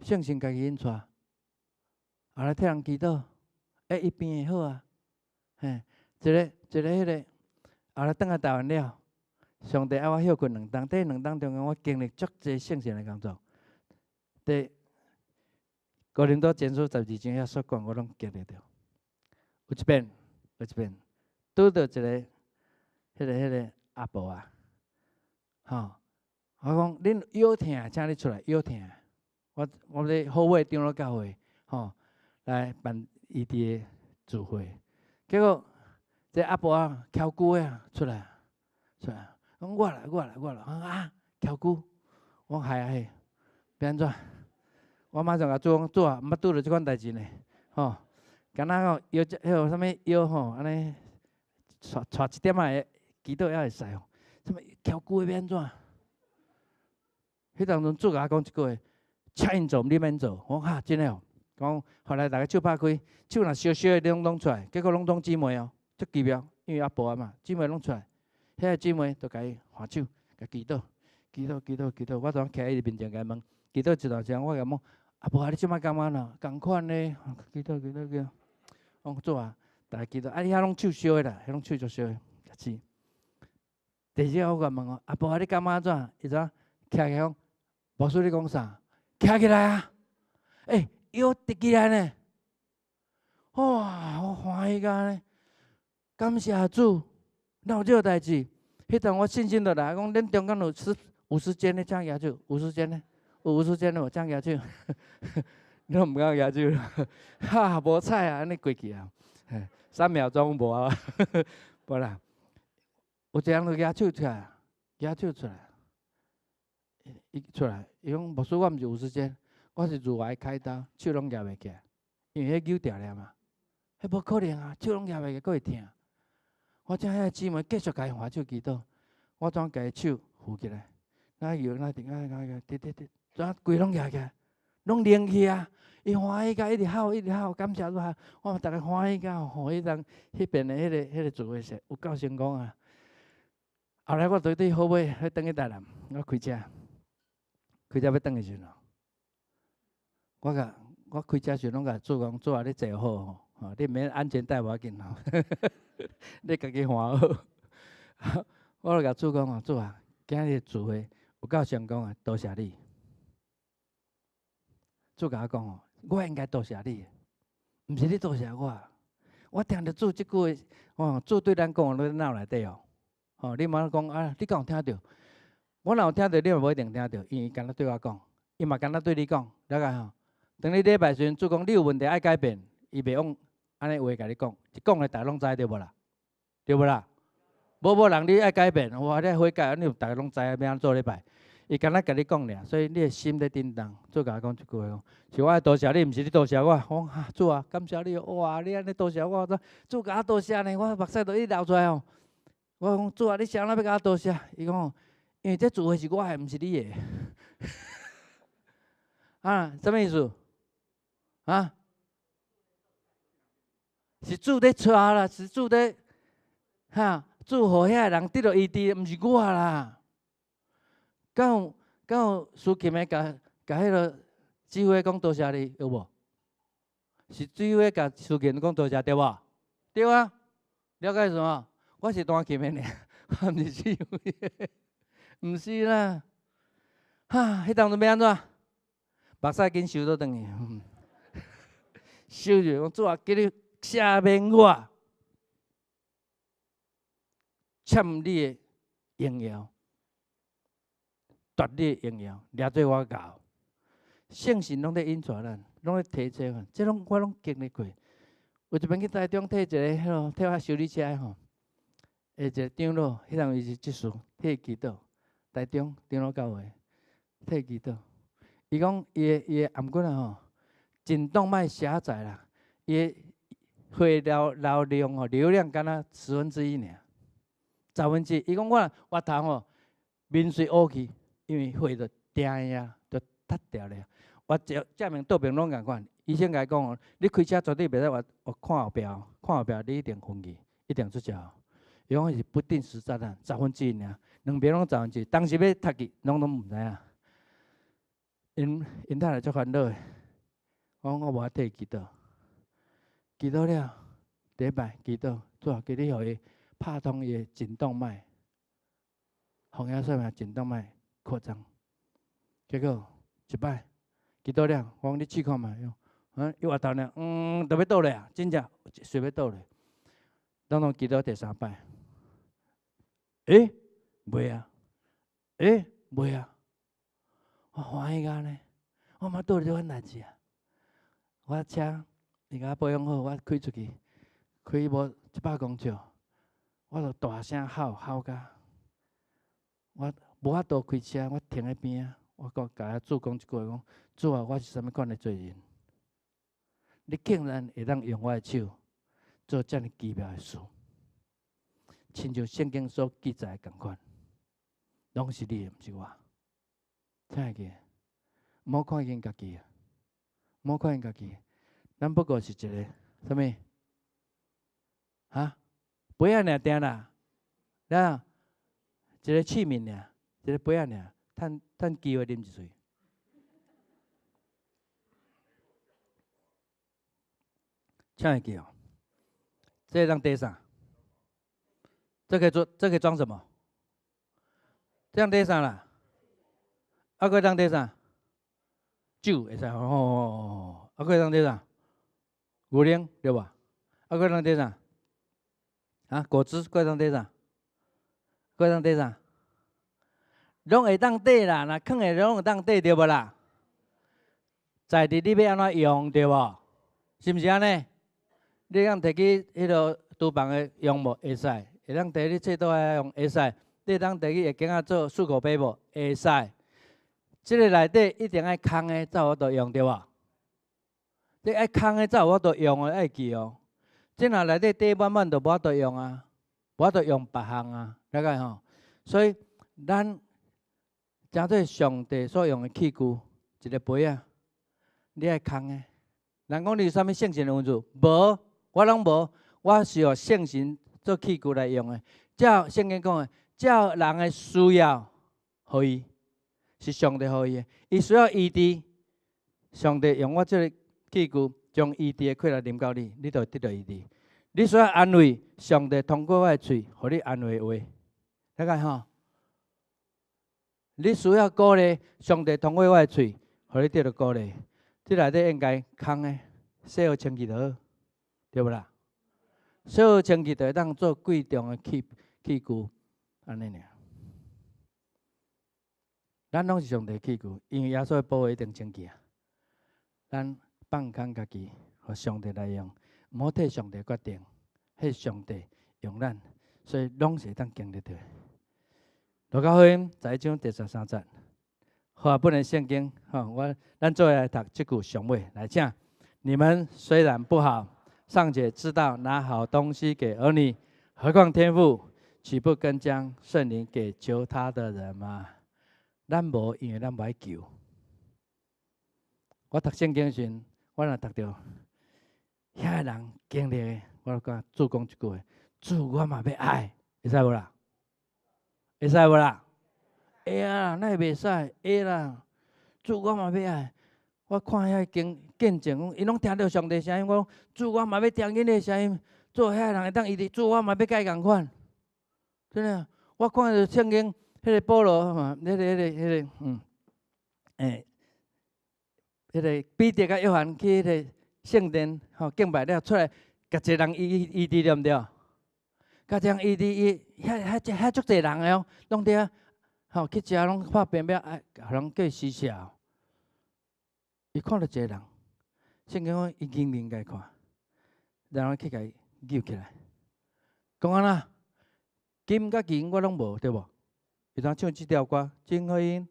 聖神家己引帶，後來替人祈禱，欸，伊變會好啊，嘿，一个一个彼个，後來轉來台灣了，上帝愛我歇睏兩冬，佇2冬中間，我經歷足濟聖神的工作。佇哥林多前書12章遐所講，我攏經歷著。有一遍，有一遍，拄著一个彼個阿婆啊，吼，我講恁腰疼，請你出來腰疼。我咧好尾長老教會，吼，來辦伊佇的聚會，結果這阿婆啊，翹龜啊出來，出來，講我來我來我來，啊，翹龜，我講係啊係，欲按怎？我馬上共主講，主啊，毋捌拄著這款代誌呢，吼，敢若吼腰這彼个啥物腰吼，按呢掣掣一點仔祈禱也會使吼，啥物蹺龜欲按怎？彼當陣主共我講一句話，請𪜶做，你免做。我講哈，真的哦。講後來逐家手拍開，手若燒燒的，攏攏出來，結果攏總姊妹哦，足奇妙，因為阿婆啊嘛，姊妹攏出來，彼个姊妹就共伊按手，共祈禱，祈禱，祈禱，祈禱。我就徛佇伊面前共伊問，祈禱一段時間，我共伊問，阿婆啊，你這擺感覺怎？仝款呢？祈禱，祈禱，祈禱。我講主啊，逐家祈禱，啊，你遐攏手燒的啦，彼攏手足燒的，是。第二個我共問哦，阿婆啊，你感覺怎？伊怎徛起來講，牧師你講啥？徛起來啊！欸，腰直起來呢！哇，我歡喜甲呢！感謝主，哪有這個代誌？彼阵我信心就來，講恁中間有50間的請舉手，五十間的，有五十間的無？請舉手。你攏毋敢舉手，哈，無彩啊，按呢過去啊，3秒鐘無啊，無啦。有一個人就舉手出來，舉手出來，伊出來，伊講牧師，我毋是五十肩，我是乳癌開刀，手攏舉袂起來，因為彼扭掉了嘛，彼無可能啊，手攏舉袂起來，閣會疼。我請遐個姊妹繼續共伊扶手祈禱，我怎共伊手扶起來？那搖那頂啊啊滴滴滴，怎規攏舉起來，攏靈去啊！伊歡喜甲一直哭一直哭，感謝主啊！我嘛逐家歡喜甲吼，彼當彼邊的彼個聚會是有夠成功啊！後來我對好尾欲轉去台南，我開車，開車欲轉的時陣，我共我開車時攏共主講，主啊，你坐好吼，吼，你毋免安全帶無要緊吼，你家己看好。我就共主講哦，主啊，今日聚會有夠成功啊，多謝你。主共我講哦，我應該多謝你，毋是你多謝我。我聽著主這句話，哦，主對咱講，攏佇腦內底哦。吼，你莫講啊，你敢有聽著？我若有聽著，你嘛無一定聽著，因為伊敢若對我講，伊嘛敢若對你講，了解吼？當你禮拜時陣，主講你有問題愛改變，伊袂用按呢話共你講，一講咧，逐家攏知對無啦？對無啦？無無人你愛改變，哇！你愛悔改，你逐家攏知影欲按怎做禮拜。伊敢若共你講爾，所以你的心咧震動。主共我講這句話講，是我愛多謝你，毋是你多謝我。我講哈，主啊，感謝你，哇！你按呢多謝我，主共我多謝呢，我目屎都一直流出來哦。我講主啊，你啥人欲共我多謝？伊講，因為這聚會是我的，毋是你的。啊，啥物意思？啊？是主咧帶啦，是主咧，哈，主予遐個人得著醫治，毋是我啦。敢有司琴的共共彼个指揮講多謝你，有無？是指揮共司琴講多謝對無？對啊，了解什麼？我是彈琴的爾，我毋是指揮，毋是啦。哈，彼當陣欲按怎？目屎緊收倒轉去，收住講主啊，求你赦免我，欠你的榮耀，奪你的榮耀，掠做我𠢕。聖神攏咧引帶咱，攏咧提醒咱，這攏我攏經歷過。有一擺去台中替一個彼囉替我修理車的吼，一個長老，彼陣伊是執事，替伊祈禱。台中長老教會替伊祈禱。伊講伊的頷頸仔吼，頸動脈狹窄啦，伊的血流量吼，流量敢若1/10爾，十分之一。伊講我若額頭吼，面水烏去，因為血就定啊，就塞牢咧。我正面倒邊攏仝款，醫生共伊講哦，你開車絕對袂使我看後壁，看後壁你一定昏去，一定出車禍。伊講是不定時炸彈，十分之一爾，兩邊攏十分之一，當時欲塞去，攏毋知影。𪜶太太足煩惱的，我講我無愛替伊祈禱，祈禱了，第一擺祈禱，主啊，求你予伊拍通伊的頸動脈，奉耶穌名頸動脈擴張。結果一擺祈禱了，我講你試看覓，嗯，伊額頭爾，嗯，就欲倒落啊，真正隨欲倒落。當當祈禱第三擺，欸，袂啊，欸，袂啊。我歡喜甲呢，我嘛拄著這款代誌啊！我車伊共我保養好，我開出去，開無100公尺，我就大聲吼吼甲，我無法度開車，我停佇邊仔，我閣共主講一句話講：主啊，我是啥物款的罪人？你竟然會當用我的手做遮爾奇妙的事，親像聖經所記載的仝款，攏是你的，毋是我。聽會記？毋好看輕家己啊！毋好看輕家己，咱不過是一個啥物？哈？杯仔爾定啦，了，一個器皿爾，一個杯仔爾，趁趁機會啉一喙。請會記哦，這當提啥？這可以做，這可以裝什麼？這當提啥啦？啊，閣當提啥？酒會使吼，啊，閣當提啥？牛奶對無？啊，閣當提啥？啊，果汁閣當提啥？閣會當綴啥？攏會當綴啦，若囥的攏會當綴，對無啦？在佇你欲按怎用，對無？是毋是按呢？你通提去彼个廚房的用無？會使。會當提去廁所遐用，會使。你會當提去下間仔做漱口杯無？會使。這个內底一定愛空的，才有法度用，對無？你愛空的才有法度用的，愛記哦。這若內底綴滿滿，就無法度用啊，無法度用別項啊，了解吼？所以咱成做上帝所用的器具，一个杯仔，你愛空的。人講你有啥物聖神的恩賜？無，我攏無。我是予聖神做器具來用的。照聖經講的，照人的需要，予伊，是上帝予伊的。伊需要醫治，上帝用我這个器具，將醫治的氣力臨到你，你就會得著醫治。你需要安慰，上帝通過我的喙，予你安慰的話，了解吼？你需要鼓勵，上帝通過我的喙，予你得著鼓勵。這內底應該空的，洗好清氣就好，對無啦？洗好清氣就會當做貴重的器具，按呢爾。咱攏是上帝器具，因為耶穌的寶血一定清氣啊。咱放空家己，予上帝來用，毋好替上帝決定，彼上帝用咱，所以攏是會當經歷著。路加福音11章第13節，和合本的聖經，吼，咱做伙來讀這句上尾來，請你們雖然不好，尚且知道拿好東西給兒女，何況天父，豈不更將聖靈給求他的人嗎？咱無，因為咱無愛求。我讀聖經時，我若讀著遐個人經歷的，我就共主講一句話：主，我嘛欲愛，會使無啦？會使無啦？會啊，哪會袂使？會啦。主，我嘛欲愛。我看遐經見證，講𪜶攏聽著上帝聲音，我講主，我嘛欲聽恁的聲音。主，遐個人會當醫治，主，我嘛欲共伊仝款。真的，我看著聖經，彼个保羅嘛，彼个彼得佮約翰去彼个聖殿吼敬拜了出來，共一個人醫治對毋對？共一個人醫治伊，遐足濟人的哦，攏佇遐吼去食攏拍便便，哎，予人叫伊施捨。伊看著一個人，聖經講伊硬面共伊看，然後去共伊揪起來，講按怎？金佮銀我攏無，對無？伊當唱這條歌，金和銀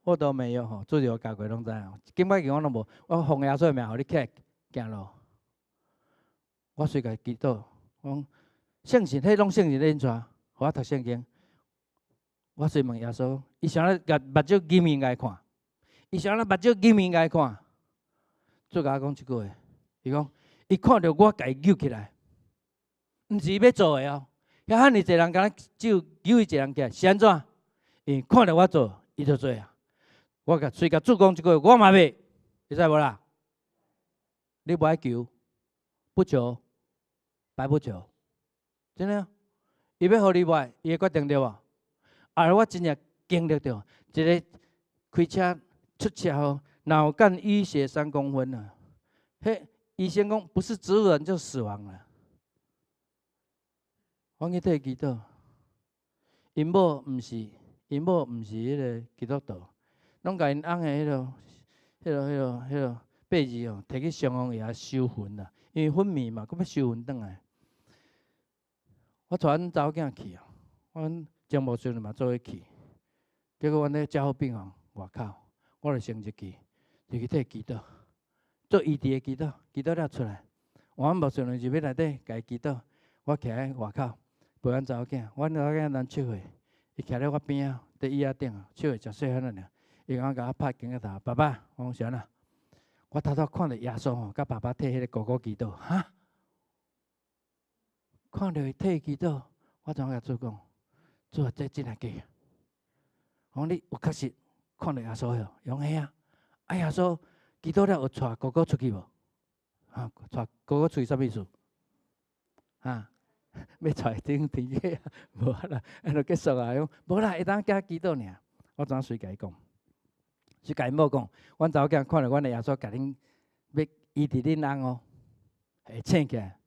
我都沒有吼，主持我教過攏知影。金佮銀我攏無，我奉耶穌的名，予你起來行路。我隨共伊祈禱，我講聖神，彼攏聖神咧引帶，予我讀聖經。我隨問耶穌，伊啥咧共目睭緊面共伊看，伊啥咧目睭緊面共伊看。主共我講這句話，伊講伊看著我共伊揪起來，毋是伊欲做的哦。遐遐爾濟人敢若只有揪伊一個人起來，是按怎？因為看著我做，伊就做啊。我共隨共主講這句話，我嘛欲，會使無啦？你無愛求，不求，白不求，真的。伊欲予你無愛，伊會決定對無？啊！我真正經歷著一个開車出車禍，腦幹淤血3公分啊！彼醫生講不是植物人就死亡了。我去替伊祈禱，𪜶某毋是彼个基督徒，攏共𪜶翁的彼个八字哦，提去雙方遐修魂啦，因為昏迷嘛，閣欲修魂轉來。我帶阮查某囝去哦，阮張牧師嘛做伙去，結果阮咧加護病房外口，我就先入去，入去替伊祈禱，做醫治的祈禱，祈禱了出來，阮牧師入去內底共伊祈禱，我徛佇外口陪阮查某囝，阮查某囝咱7歲，伊徛咧我邊仔，佇椅仔頂，7歲誠細漢爾，伊共我拍肩仔頭，爸爸，我講啥啦？我頭拄看著耶穌吼，佮爸爸替彼个哥哥祈禱，哈？看著伊替伊祈禱，我怎共主講？主啊，這真抑假？我講你有確實看著耶穌喲？伊講嘿啊，啊耶穌祈禱了有帶哥哥出去無？哈，帶哥哥出去啥物意思？哈？欲帶頂天去？無啦，按就結束啊！伊講無啦，會當加祈禱爾。我怎隨共伊講？隨共𪜶某講，阮查某囝看著阮的耶穌共恁欲醫治恁翁哦，會醒起來。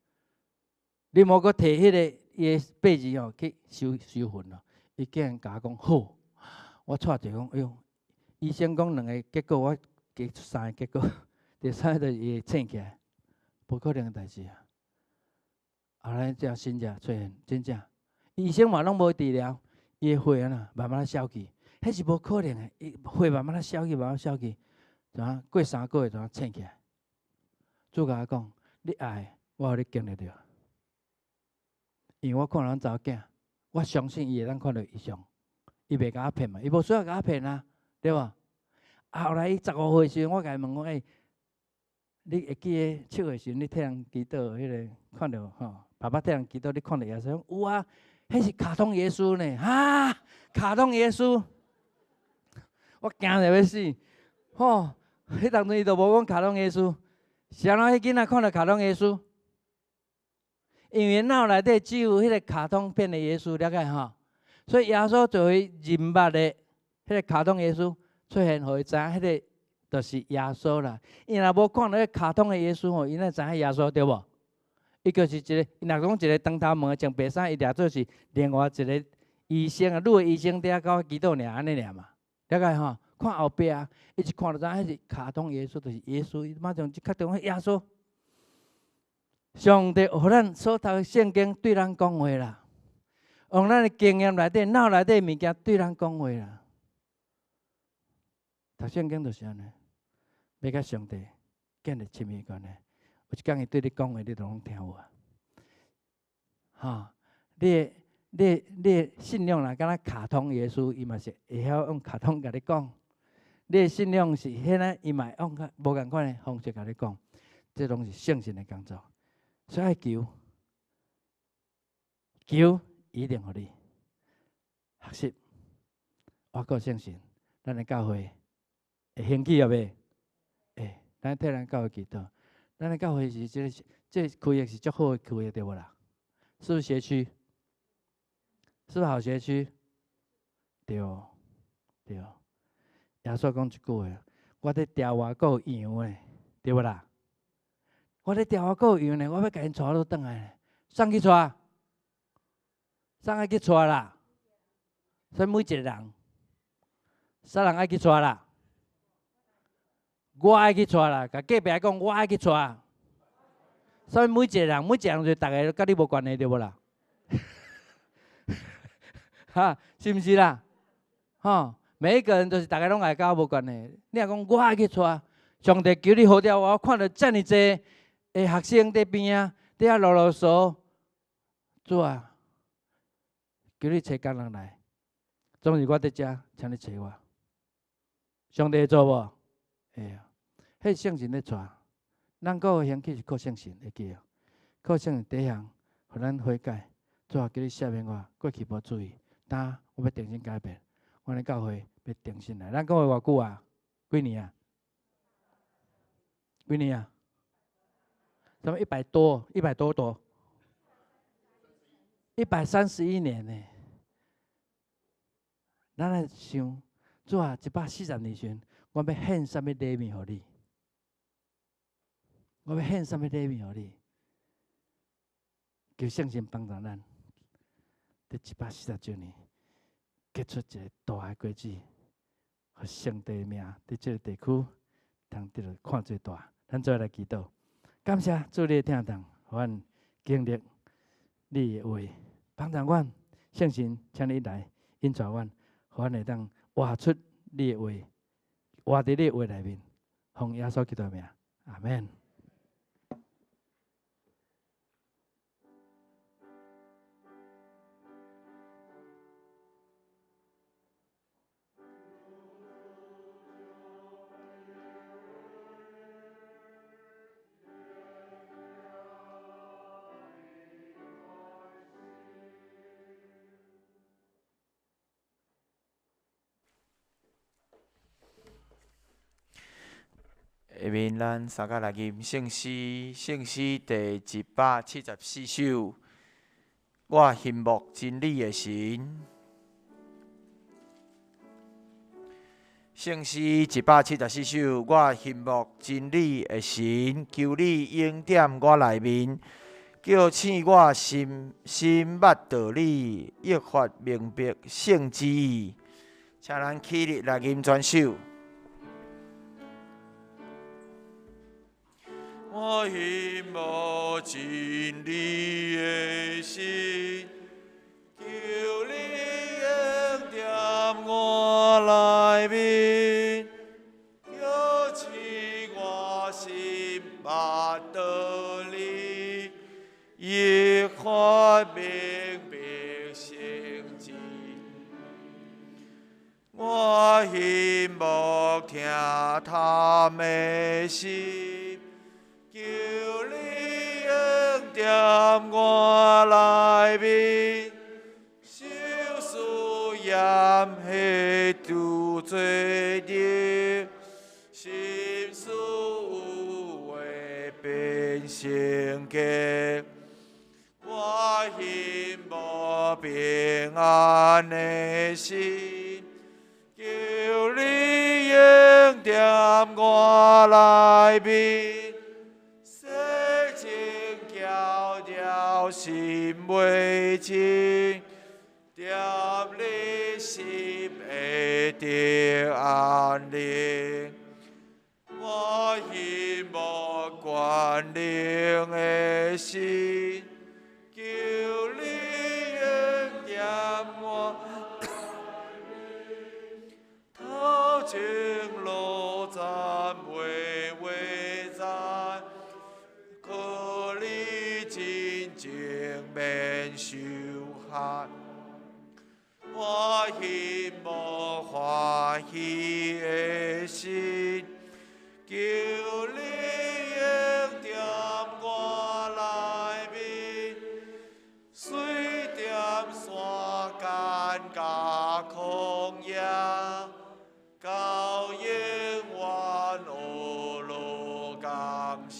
你莫閣提彼个伊的八字吼去修修魂咯。伊竟然共我講好，我掣一下講，哎喲，醫生講兩个結果，我加出三个結果，第三个就是伊會醒起來，無可能的代誌啊！後來這神跡出現，真正，醫生嘛攏無治療，伊的血按怎慢慢仔消去，彼是無可能的，伊血慢慢仔消去，慢慢消去，怎啊？過3個月怎啊醒起來？主共我講，你愛，我予你經歷著。因為我看阮查某囝，我相信伊會當看著異象，伊袂共我騙嘛，伊無需要共我騙啊，對無？後來伊15歲時陣，我共伊問講：欸，你會記得7歲時陣，你替人祈禱，彼个看著吼，爸爸替人祈禱，你看著耶穌？有啊，彼是卡通耶穌呢，哈，卡通耶穌，我驚著欲死，吼，彼當陣伊都無講卡通耶穌，是按怎彼囡仔看著卡通耶穌？因為腦內底只有彼个卡通片的耶穌，了解吼？所以耶穌就會認捌的彼个卡通耶穌出現，予伊知影彼个就是耶穌啦。伊若無看著彼卡通的耶穌吼，伊哪知影耶穌對無？伊就是一个，伊若講一个長頭毛穿白衫，伊掠做是另外一个醫生啊，女的醫生佇遐共我祈禱爾，按呢爾嘛，了解吼？看後壁，伊一看就知影彼是卡通耶穌，就是耶穌，伊馬上就確定彼耶穌。上帝予咱所讀的聖經對咱講話啦，用咱的經驗內底、腦內底物件對咱講話啦。讀聖經就是按呢，欲佮上帝建立親密關係。有一工伊對你講話，你就攏聽有啊。吼，你的信仰若敢若卡通耶穌，伊嘛是會曉用卡通共你講。你的信仰是彼个，伊嘛會用較無仝款的方式共你講。這攏是聖神的工作。所以愛求，求一定予你學習，倚靠聖神，咱的教會會興起啊袂？會，咱替咱教會祈禱。咱的教會是這个，這个區域是足好的區域，對無啦？是不是學區？是不是好學區？對，對。耶穌講一句話：我佇牢外閣有羊的，對無啦？我佇牢外閣有羊呢，我欲共𪜶帶轉來，啥去帶？啥愛去帶啦？所以每一个人，啥人愛去帶啦？我愛去帶啦，共隔壁講我愛去帶。所以每一个人，每一个人就逐个佮你無關係，對無啦？哈，是毋是啦？吼，每一個人都是逐个攏愛佮我無關係。你若講我愛去帶，上帝求你好了，我看著遮爾濟的學生佇邊仔，佇遐囉囉嗦，主啊，求你揣工人來，總是我佇遮，請你揣我。上帝會做無？會啊，彼聖神咧帶，咱閣會興起是靠聖神，會記哦。靠聖神第一項，予咱悔改。主啊，求你赦免我，過去無注意，今我欲重新改變，阮的教會欲重新來。咱教會偌久啊？幾年啊？幾年啊？咱們100多，100多多，131年呢。咱來想，主啊，140年前，我欲獻啥物禮物予你？我欲獻啥物禮物予你？求聖神幫助咱，佇140週年結出一个大的果子，予上帝的名佇這个地區通得著看做大。咱做伙來祈禱，感謝主你的疼痛，予阮經歷你的話，幫助阮聖神，請你來引導阮，予阮會當活出你的話，活佇你的話內面，奉耶穌基督的名，阿們。下面咱三个來吟聖詩，聖詩第174首。我欣慕真理的神。聖詩174首，我欣慕真理的神，求你恩典我內面，叫醒我心，心捌道理，益發明白聖旨意。請咱起立來吟全首。我欣慕真理的心，求你恩典我內面，叫醒我心捌道理，益發明白聖旨。我欣慕疼痛的心，求你恩典我內面，受試驗彼拄罪孽，心思有話變成潔。我欣慕平安的心，求你恩典我內面，洗淨澆了心袂淨，踮你心會得安寧。我欣慕權能的心，求你恩典我。頭前路棧袂話哉，靠你真正免受害。我欣慕歡喜的心，求你恩典我內面，水踮山間佮曠野，到永遠學路感謝。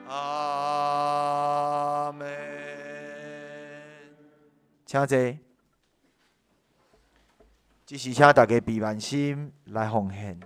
阿們。請坐。這時請大家閉萬心來奉獻。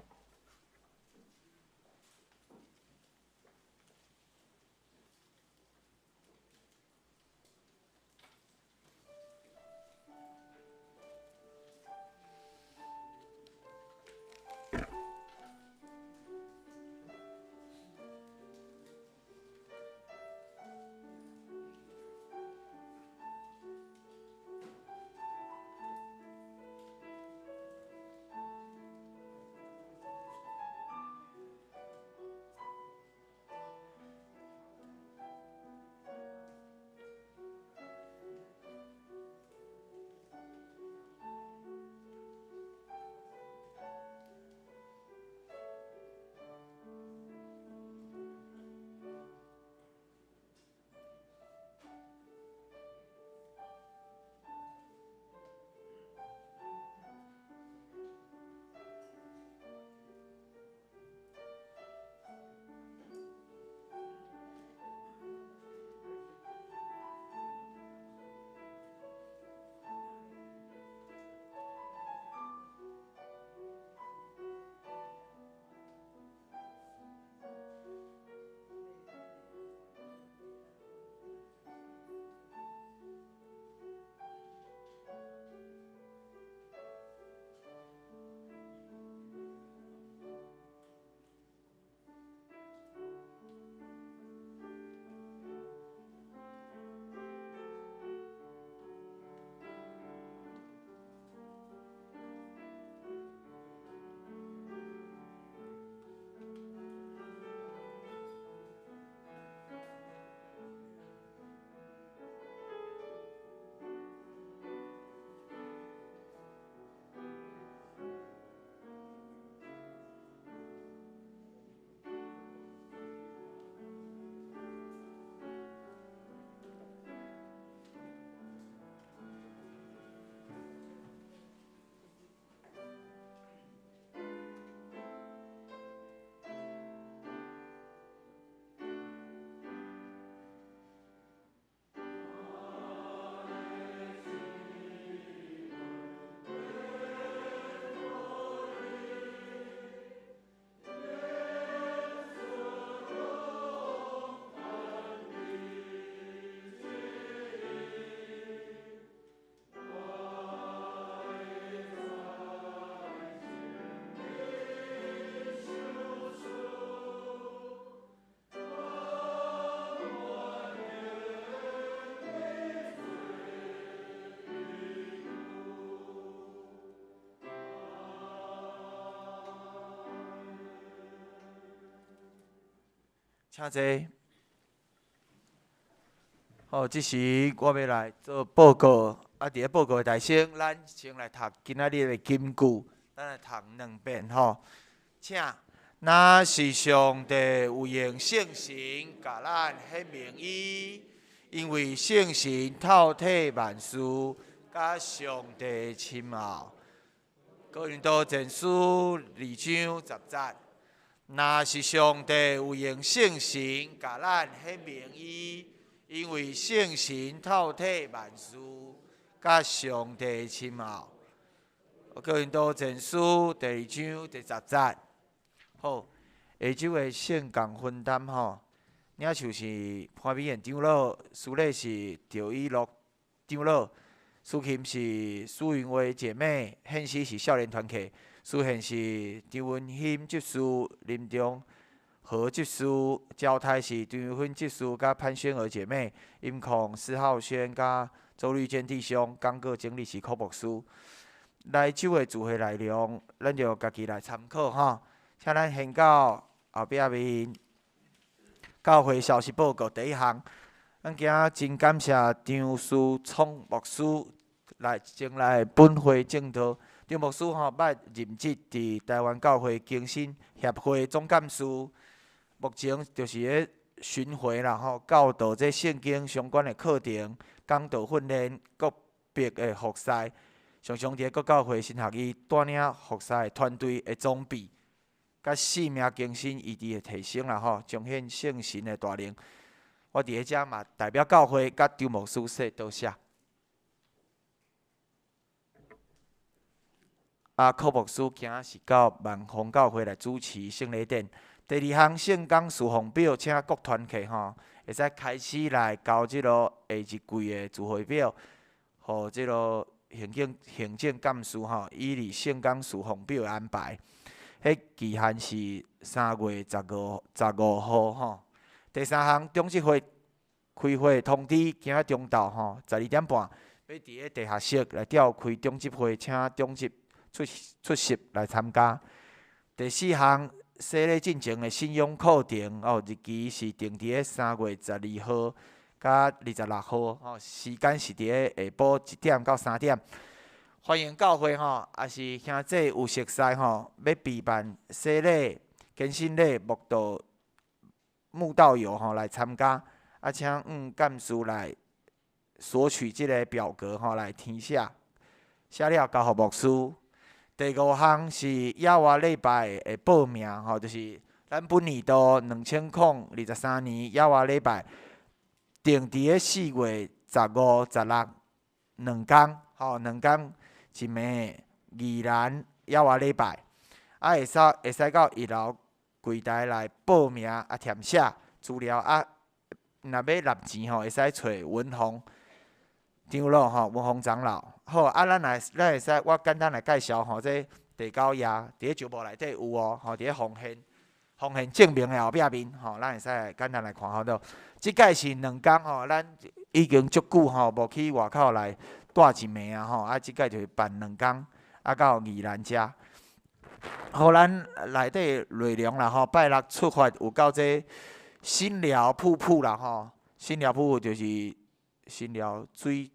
請坐。好，這時我欲來做報告。啊，佇咧報告的台先，咱先來讀今仔日的金句，咱來讀兩遍吼。請，若是上帝有用聖神共咱顯明伊，因為聖神透體萬事，佮上帝深奧。哥林多前書二章十節。若是上帝有用聖神共咱顯明伊，因為聖神透體萬事，佮上帝深奧。哥林多前書第二章第十節。好，下晝的聖工分擔吼，領袖是潘美燕長老，司禮是趙以樂長老，司琴是蘇雲慧姐妹，獻詩是少年團契，司獻是張文馨執事、林中和執事，交代是張玉芬執事佮潘宣娥姐妹，音控施浩軒佮周绿坚弟兄，講稿整理是柯牧師。來週的聚會內容，咱就家己來參考吼。請咱先到後壁面教會消息報告第一項，咱今仔真感謝張思聰牧師來前來本會證道。張牧師吼捌任職佇台灣教會更新協會總幹事，目前就是咧巡迴啦吼，教導這聖經相關的課程、講道訓練、個別的服侍，常常佇咧各教會神學院帶領服侍的團隊的裝備，佮生命更新醫治的提升啦吼，彰顯聖神的大能。我佇咧遮嘛代表教會佮張牧師說多謝。啊，柯牧師今仔是到萬豐教會來主持聖禮典。第二項聖工事奉表，請各團契吼會使開始來交這个下一季的聚會表，予這个行政幹事吼，依哩聖工事奉表的安排。彼期限是3月15號吼。第三項，長執會開會通知，今仔中晝吼12點半，欲佇咧地下室來召開長執會，請長執出席來參加。第四項，洗禮進前的信仰課程哦，日期是定佇咧3月12號佮26號吼，時間是佇咧下晡1點到3點。歡迎教會吼，抑是兄弟有熟似吼，欲備辦洗禮、堅信禮、慕道友吼來參加，啊，請幹事來索取這个表格吼來填寫，寫了交予牧師。第五項是野外禮拜的報名吼，就是咱本年度2023年野外禮拜定佇咧4月15、16兩工吼，兩工。一暝宜蘭野外禮拜，啊會使到一樓櫃台來報名啊，填寫資料啊，若欲納錢吼，會使揣文宏長老吼，文宏長老。好，啊，咱會使我簡單來介紹吼，這地狗爺佇咧石磨內底有哦，吼，佇咧奉獻證明的後壁面吼，咱會使來簡單來看好著。這擺是兩工吼，咱已經足久吼，無去外口來蹛一暝啊吼，啊，這擺就是辦兩工，啊，到宜蘭遮。予咱內底內容啦吼，拜六出發有到這新寮瀑布啦吼，新寮瀑布就是新寮水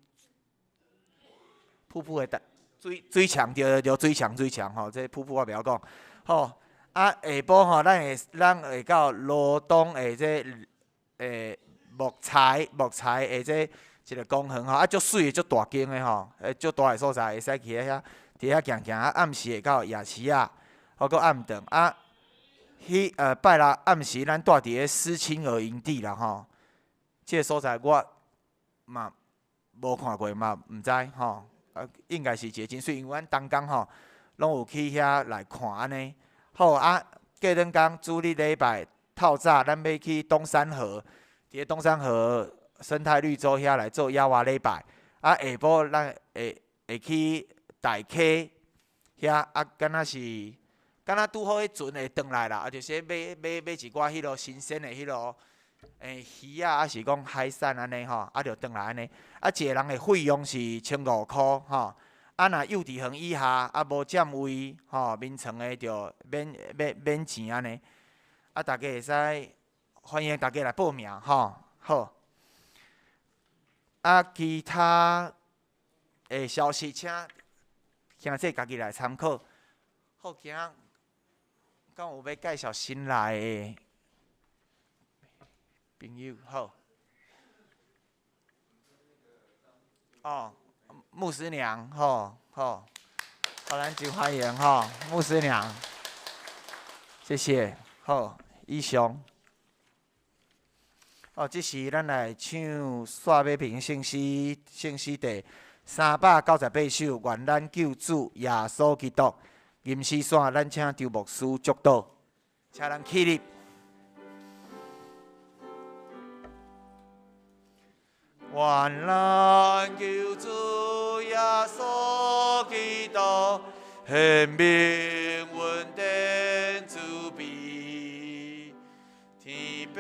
瀑布的水水牆，對對對，水牆水牆吼，這瀑布我袂曉講。好，啊，下晡吼，咱會到羅東的這木材的這一个公園吼，啊，足媠的足大間的吼，足大的所在，會使去遐，佇遐行行，啊，暗時會到夜市仔，好閣暗頓啊，彼拜六暗時咱蹛佇咧思親兒營地啦吼，這个所在我嘛無看過嘛，毋知吼，啊，應該是一个真媠，因為阮逐工吼攏有去遐來看按呢。好啊，過兩工主日禮拜透早，咱欲去冬山河，佇咧冬山河生態綠洲遐來做野外禮拜。啊，下晡咱會去大溪遐，啊，敢若拄好彼船會轉來啦，啊，就是買一寡彼落新鮮的彼落魚仔，抑是講海產按呢吼，啊，就轉來按呢。啊，一个人的費用是1500箍吼。啊，若幼稚園以下啊無佔位吼，眠床的就免錢按呢。啊，大家會使歡迎大家來報名吼，好。啊，其他的消息，請兄弟家己來參考。好，今仔敢有欲介紹新來的朋友？好。哦，牧師娘，吼好，好，咱真歡迎吼，牧師娘，謝謝，好，以上。哦，這時咱來唱《煞尾平聖詩》聖詩第398首，願咱救主耶穌基督。吟詩煞，咱請張牧師祝禱，請咱起立。願咱救主耶穌基督顯明恩典慈悲，天父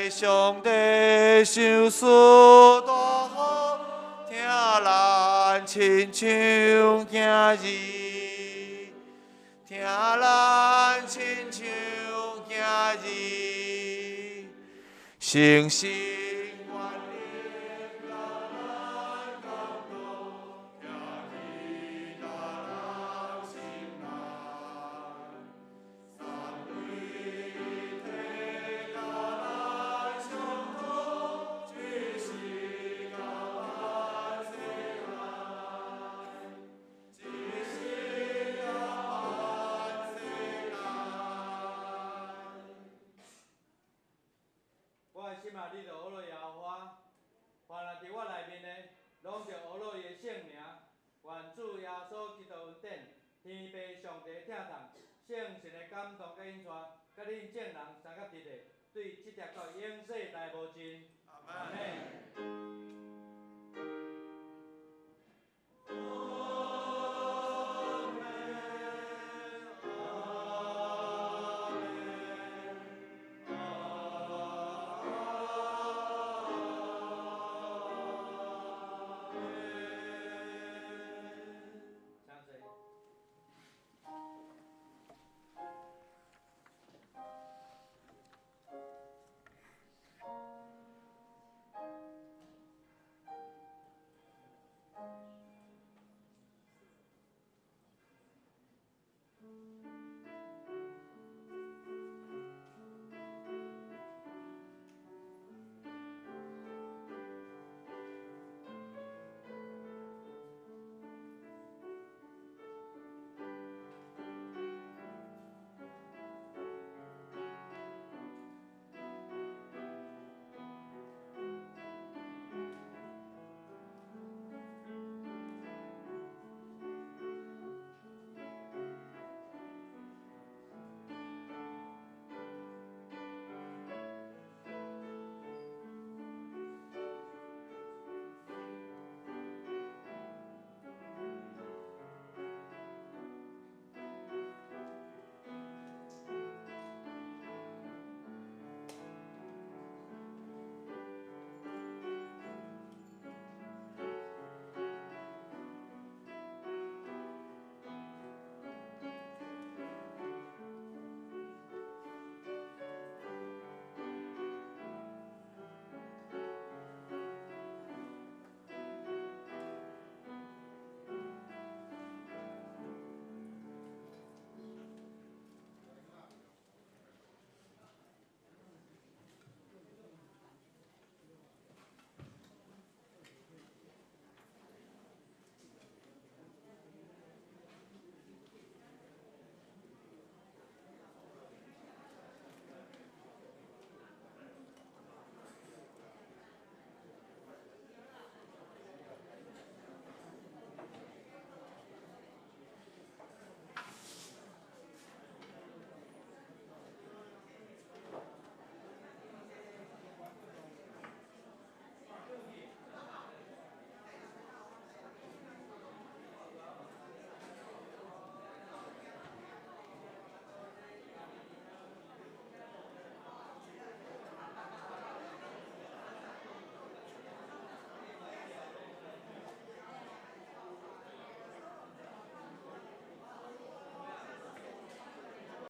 上帝賞賜大福，聽咱親像囝兒，聽咱親像囝兒，誠心願意共咱感動，徛佇咱人心內，三位一體佮咱相通，一世到萬世代，一世到萬世代。我的心啊，你著呵咾耶和華，凡若佇我內面的，攏著呵咾伊的聖名。願主耶穌基督恩典，天父上帝疼痛，聖神的感動佮引帶，佮恁眾人相佮佇咧，對這直到永世代無盡。阿門。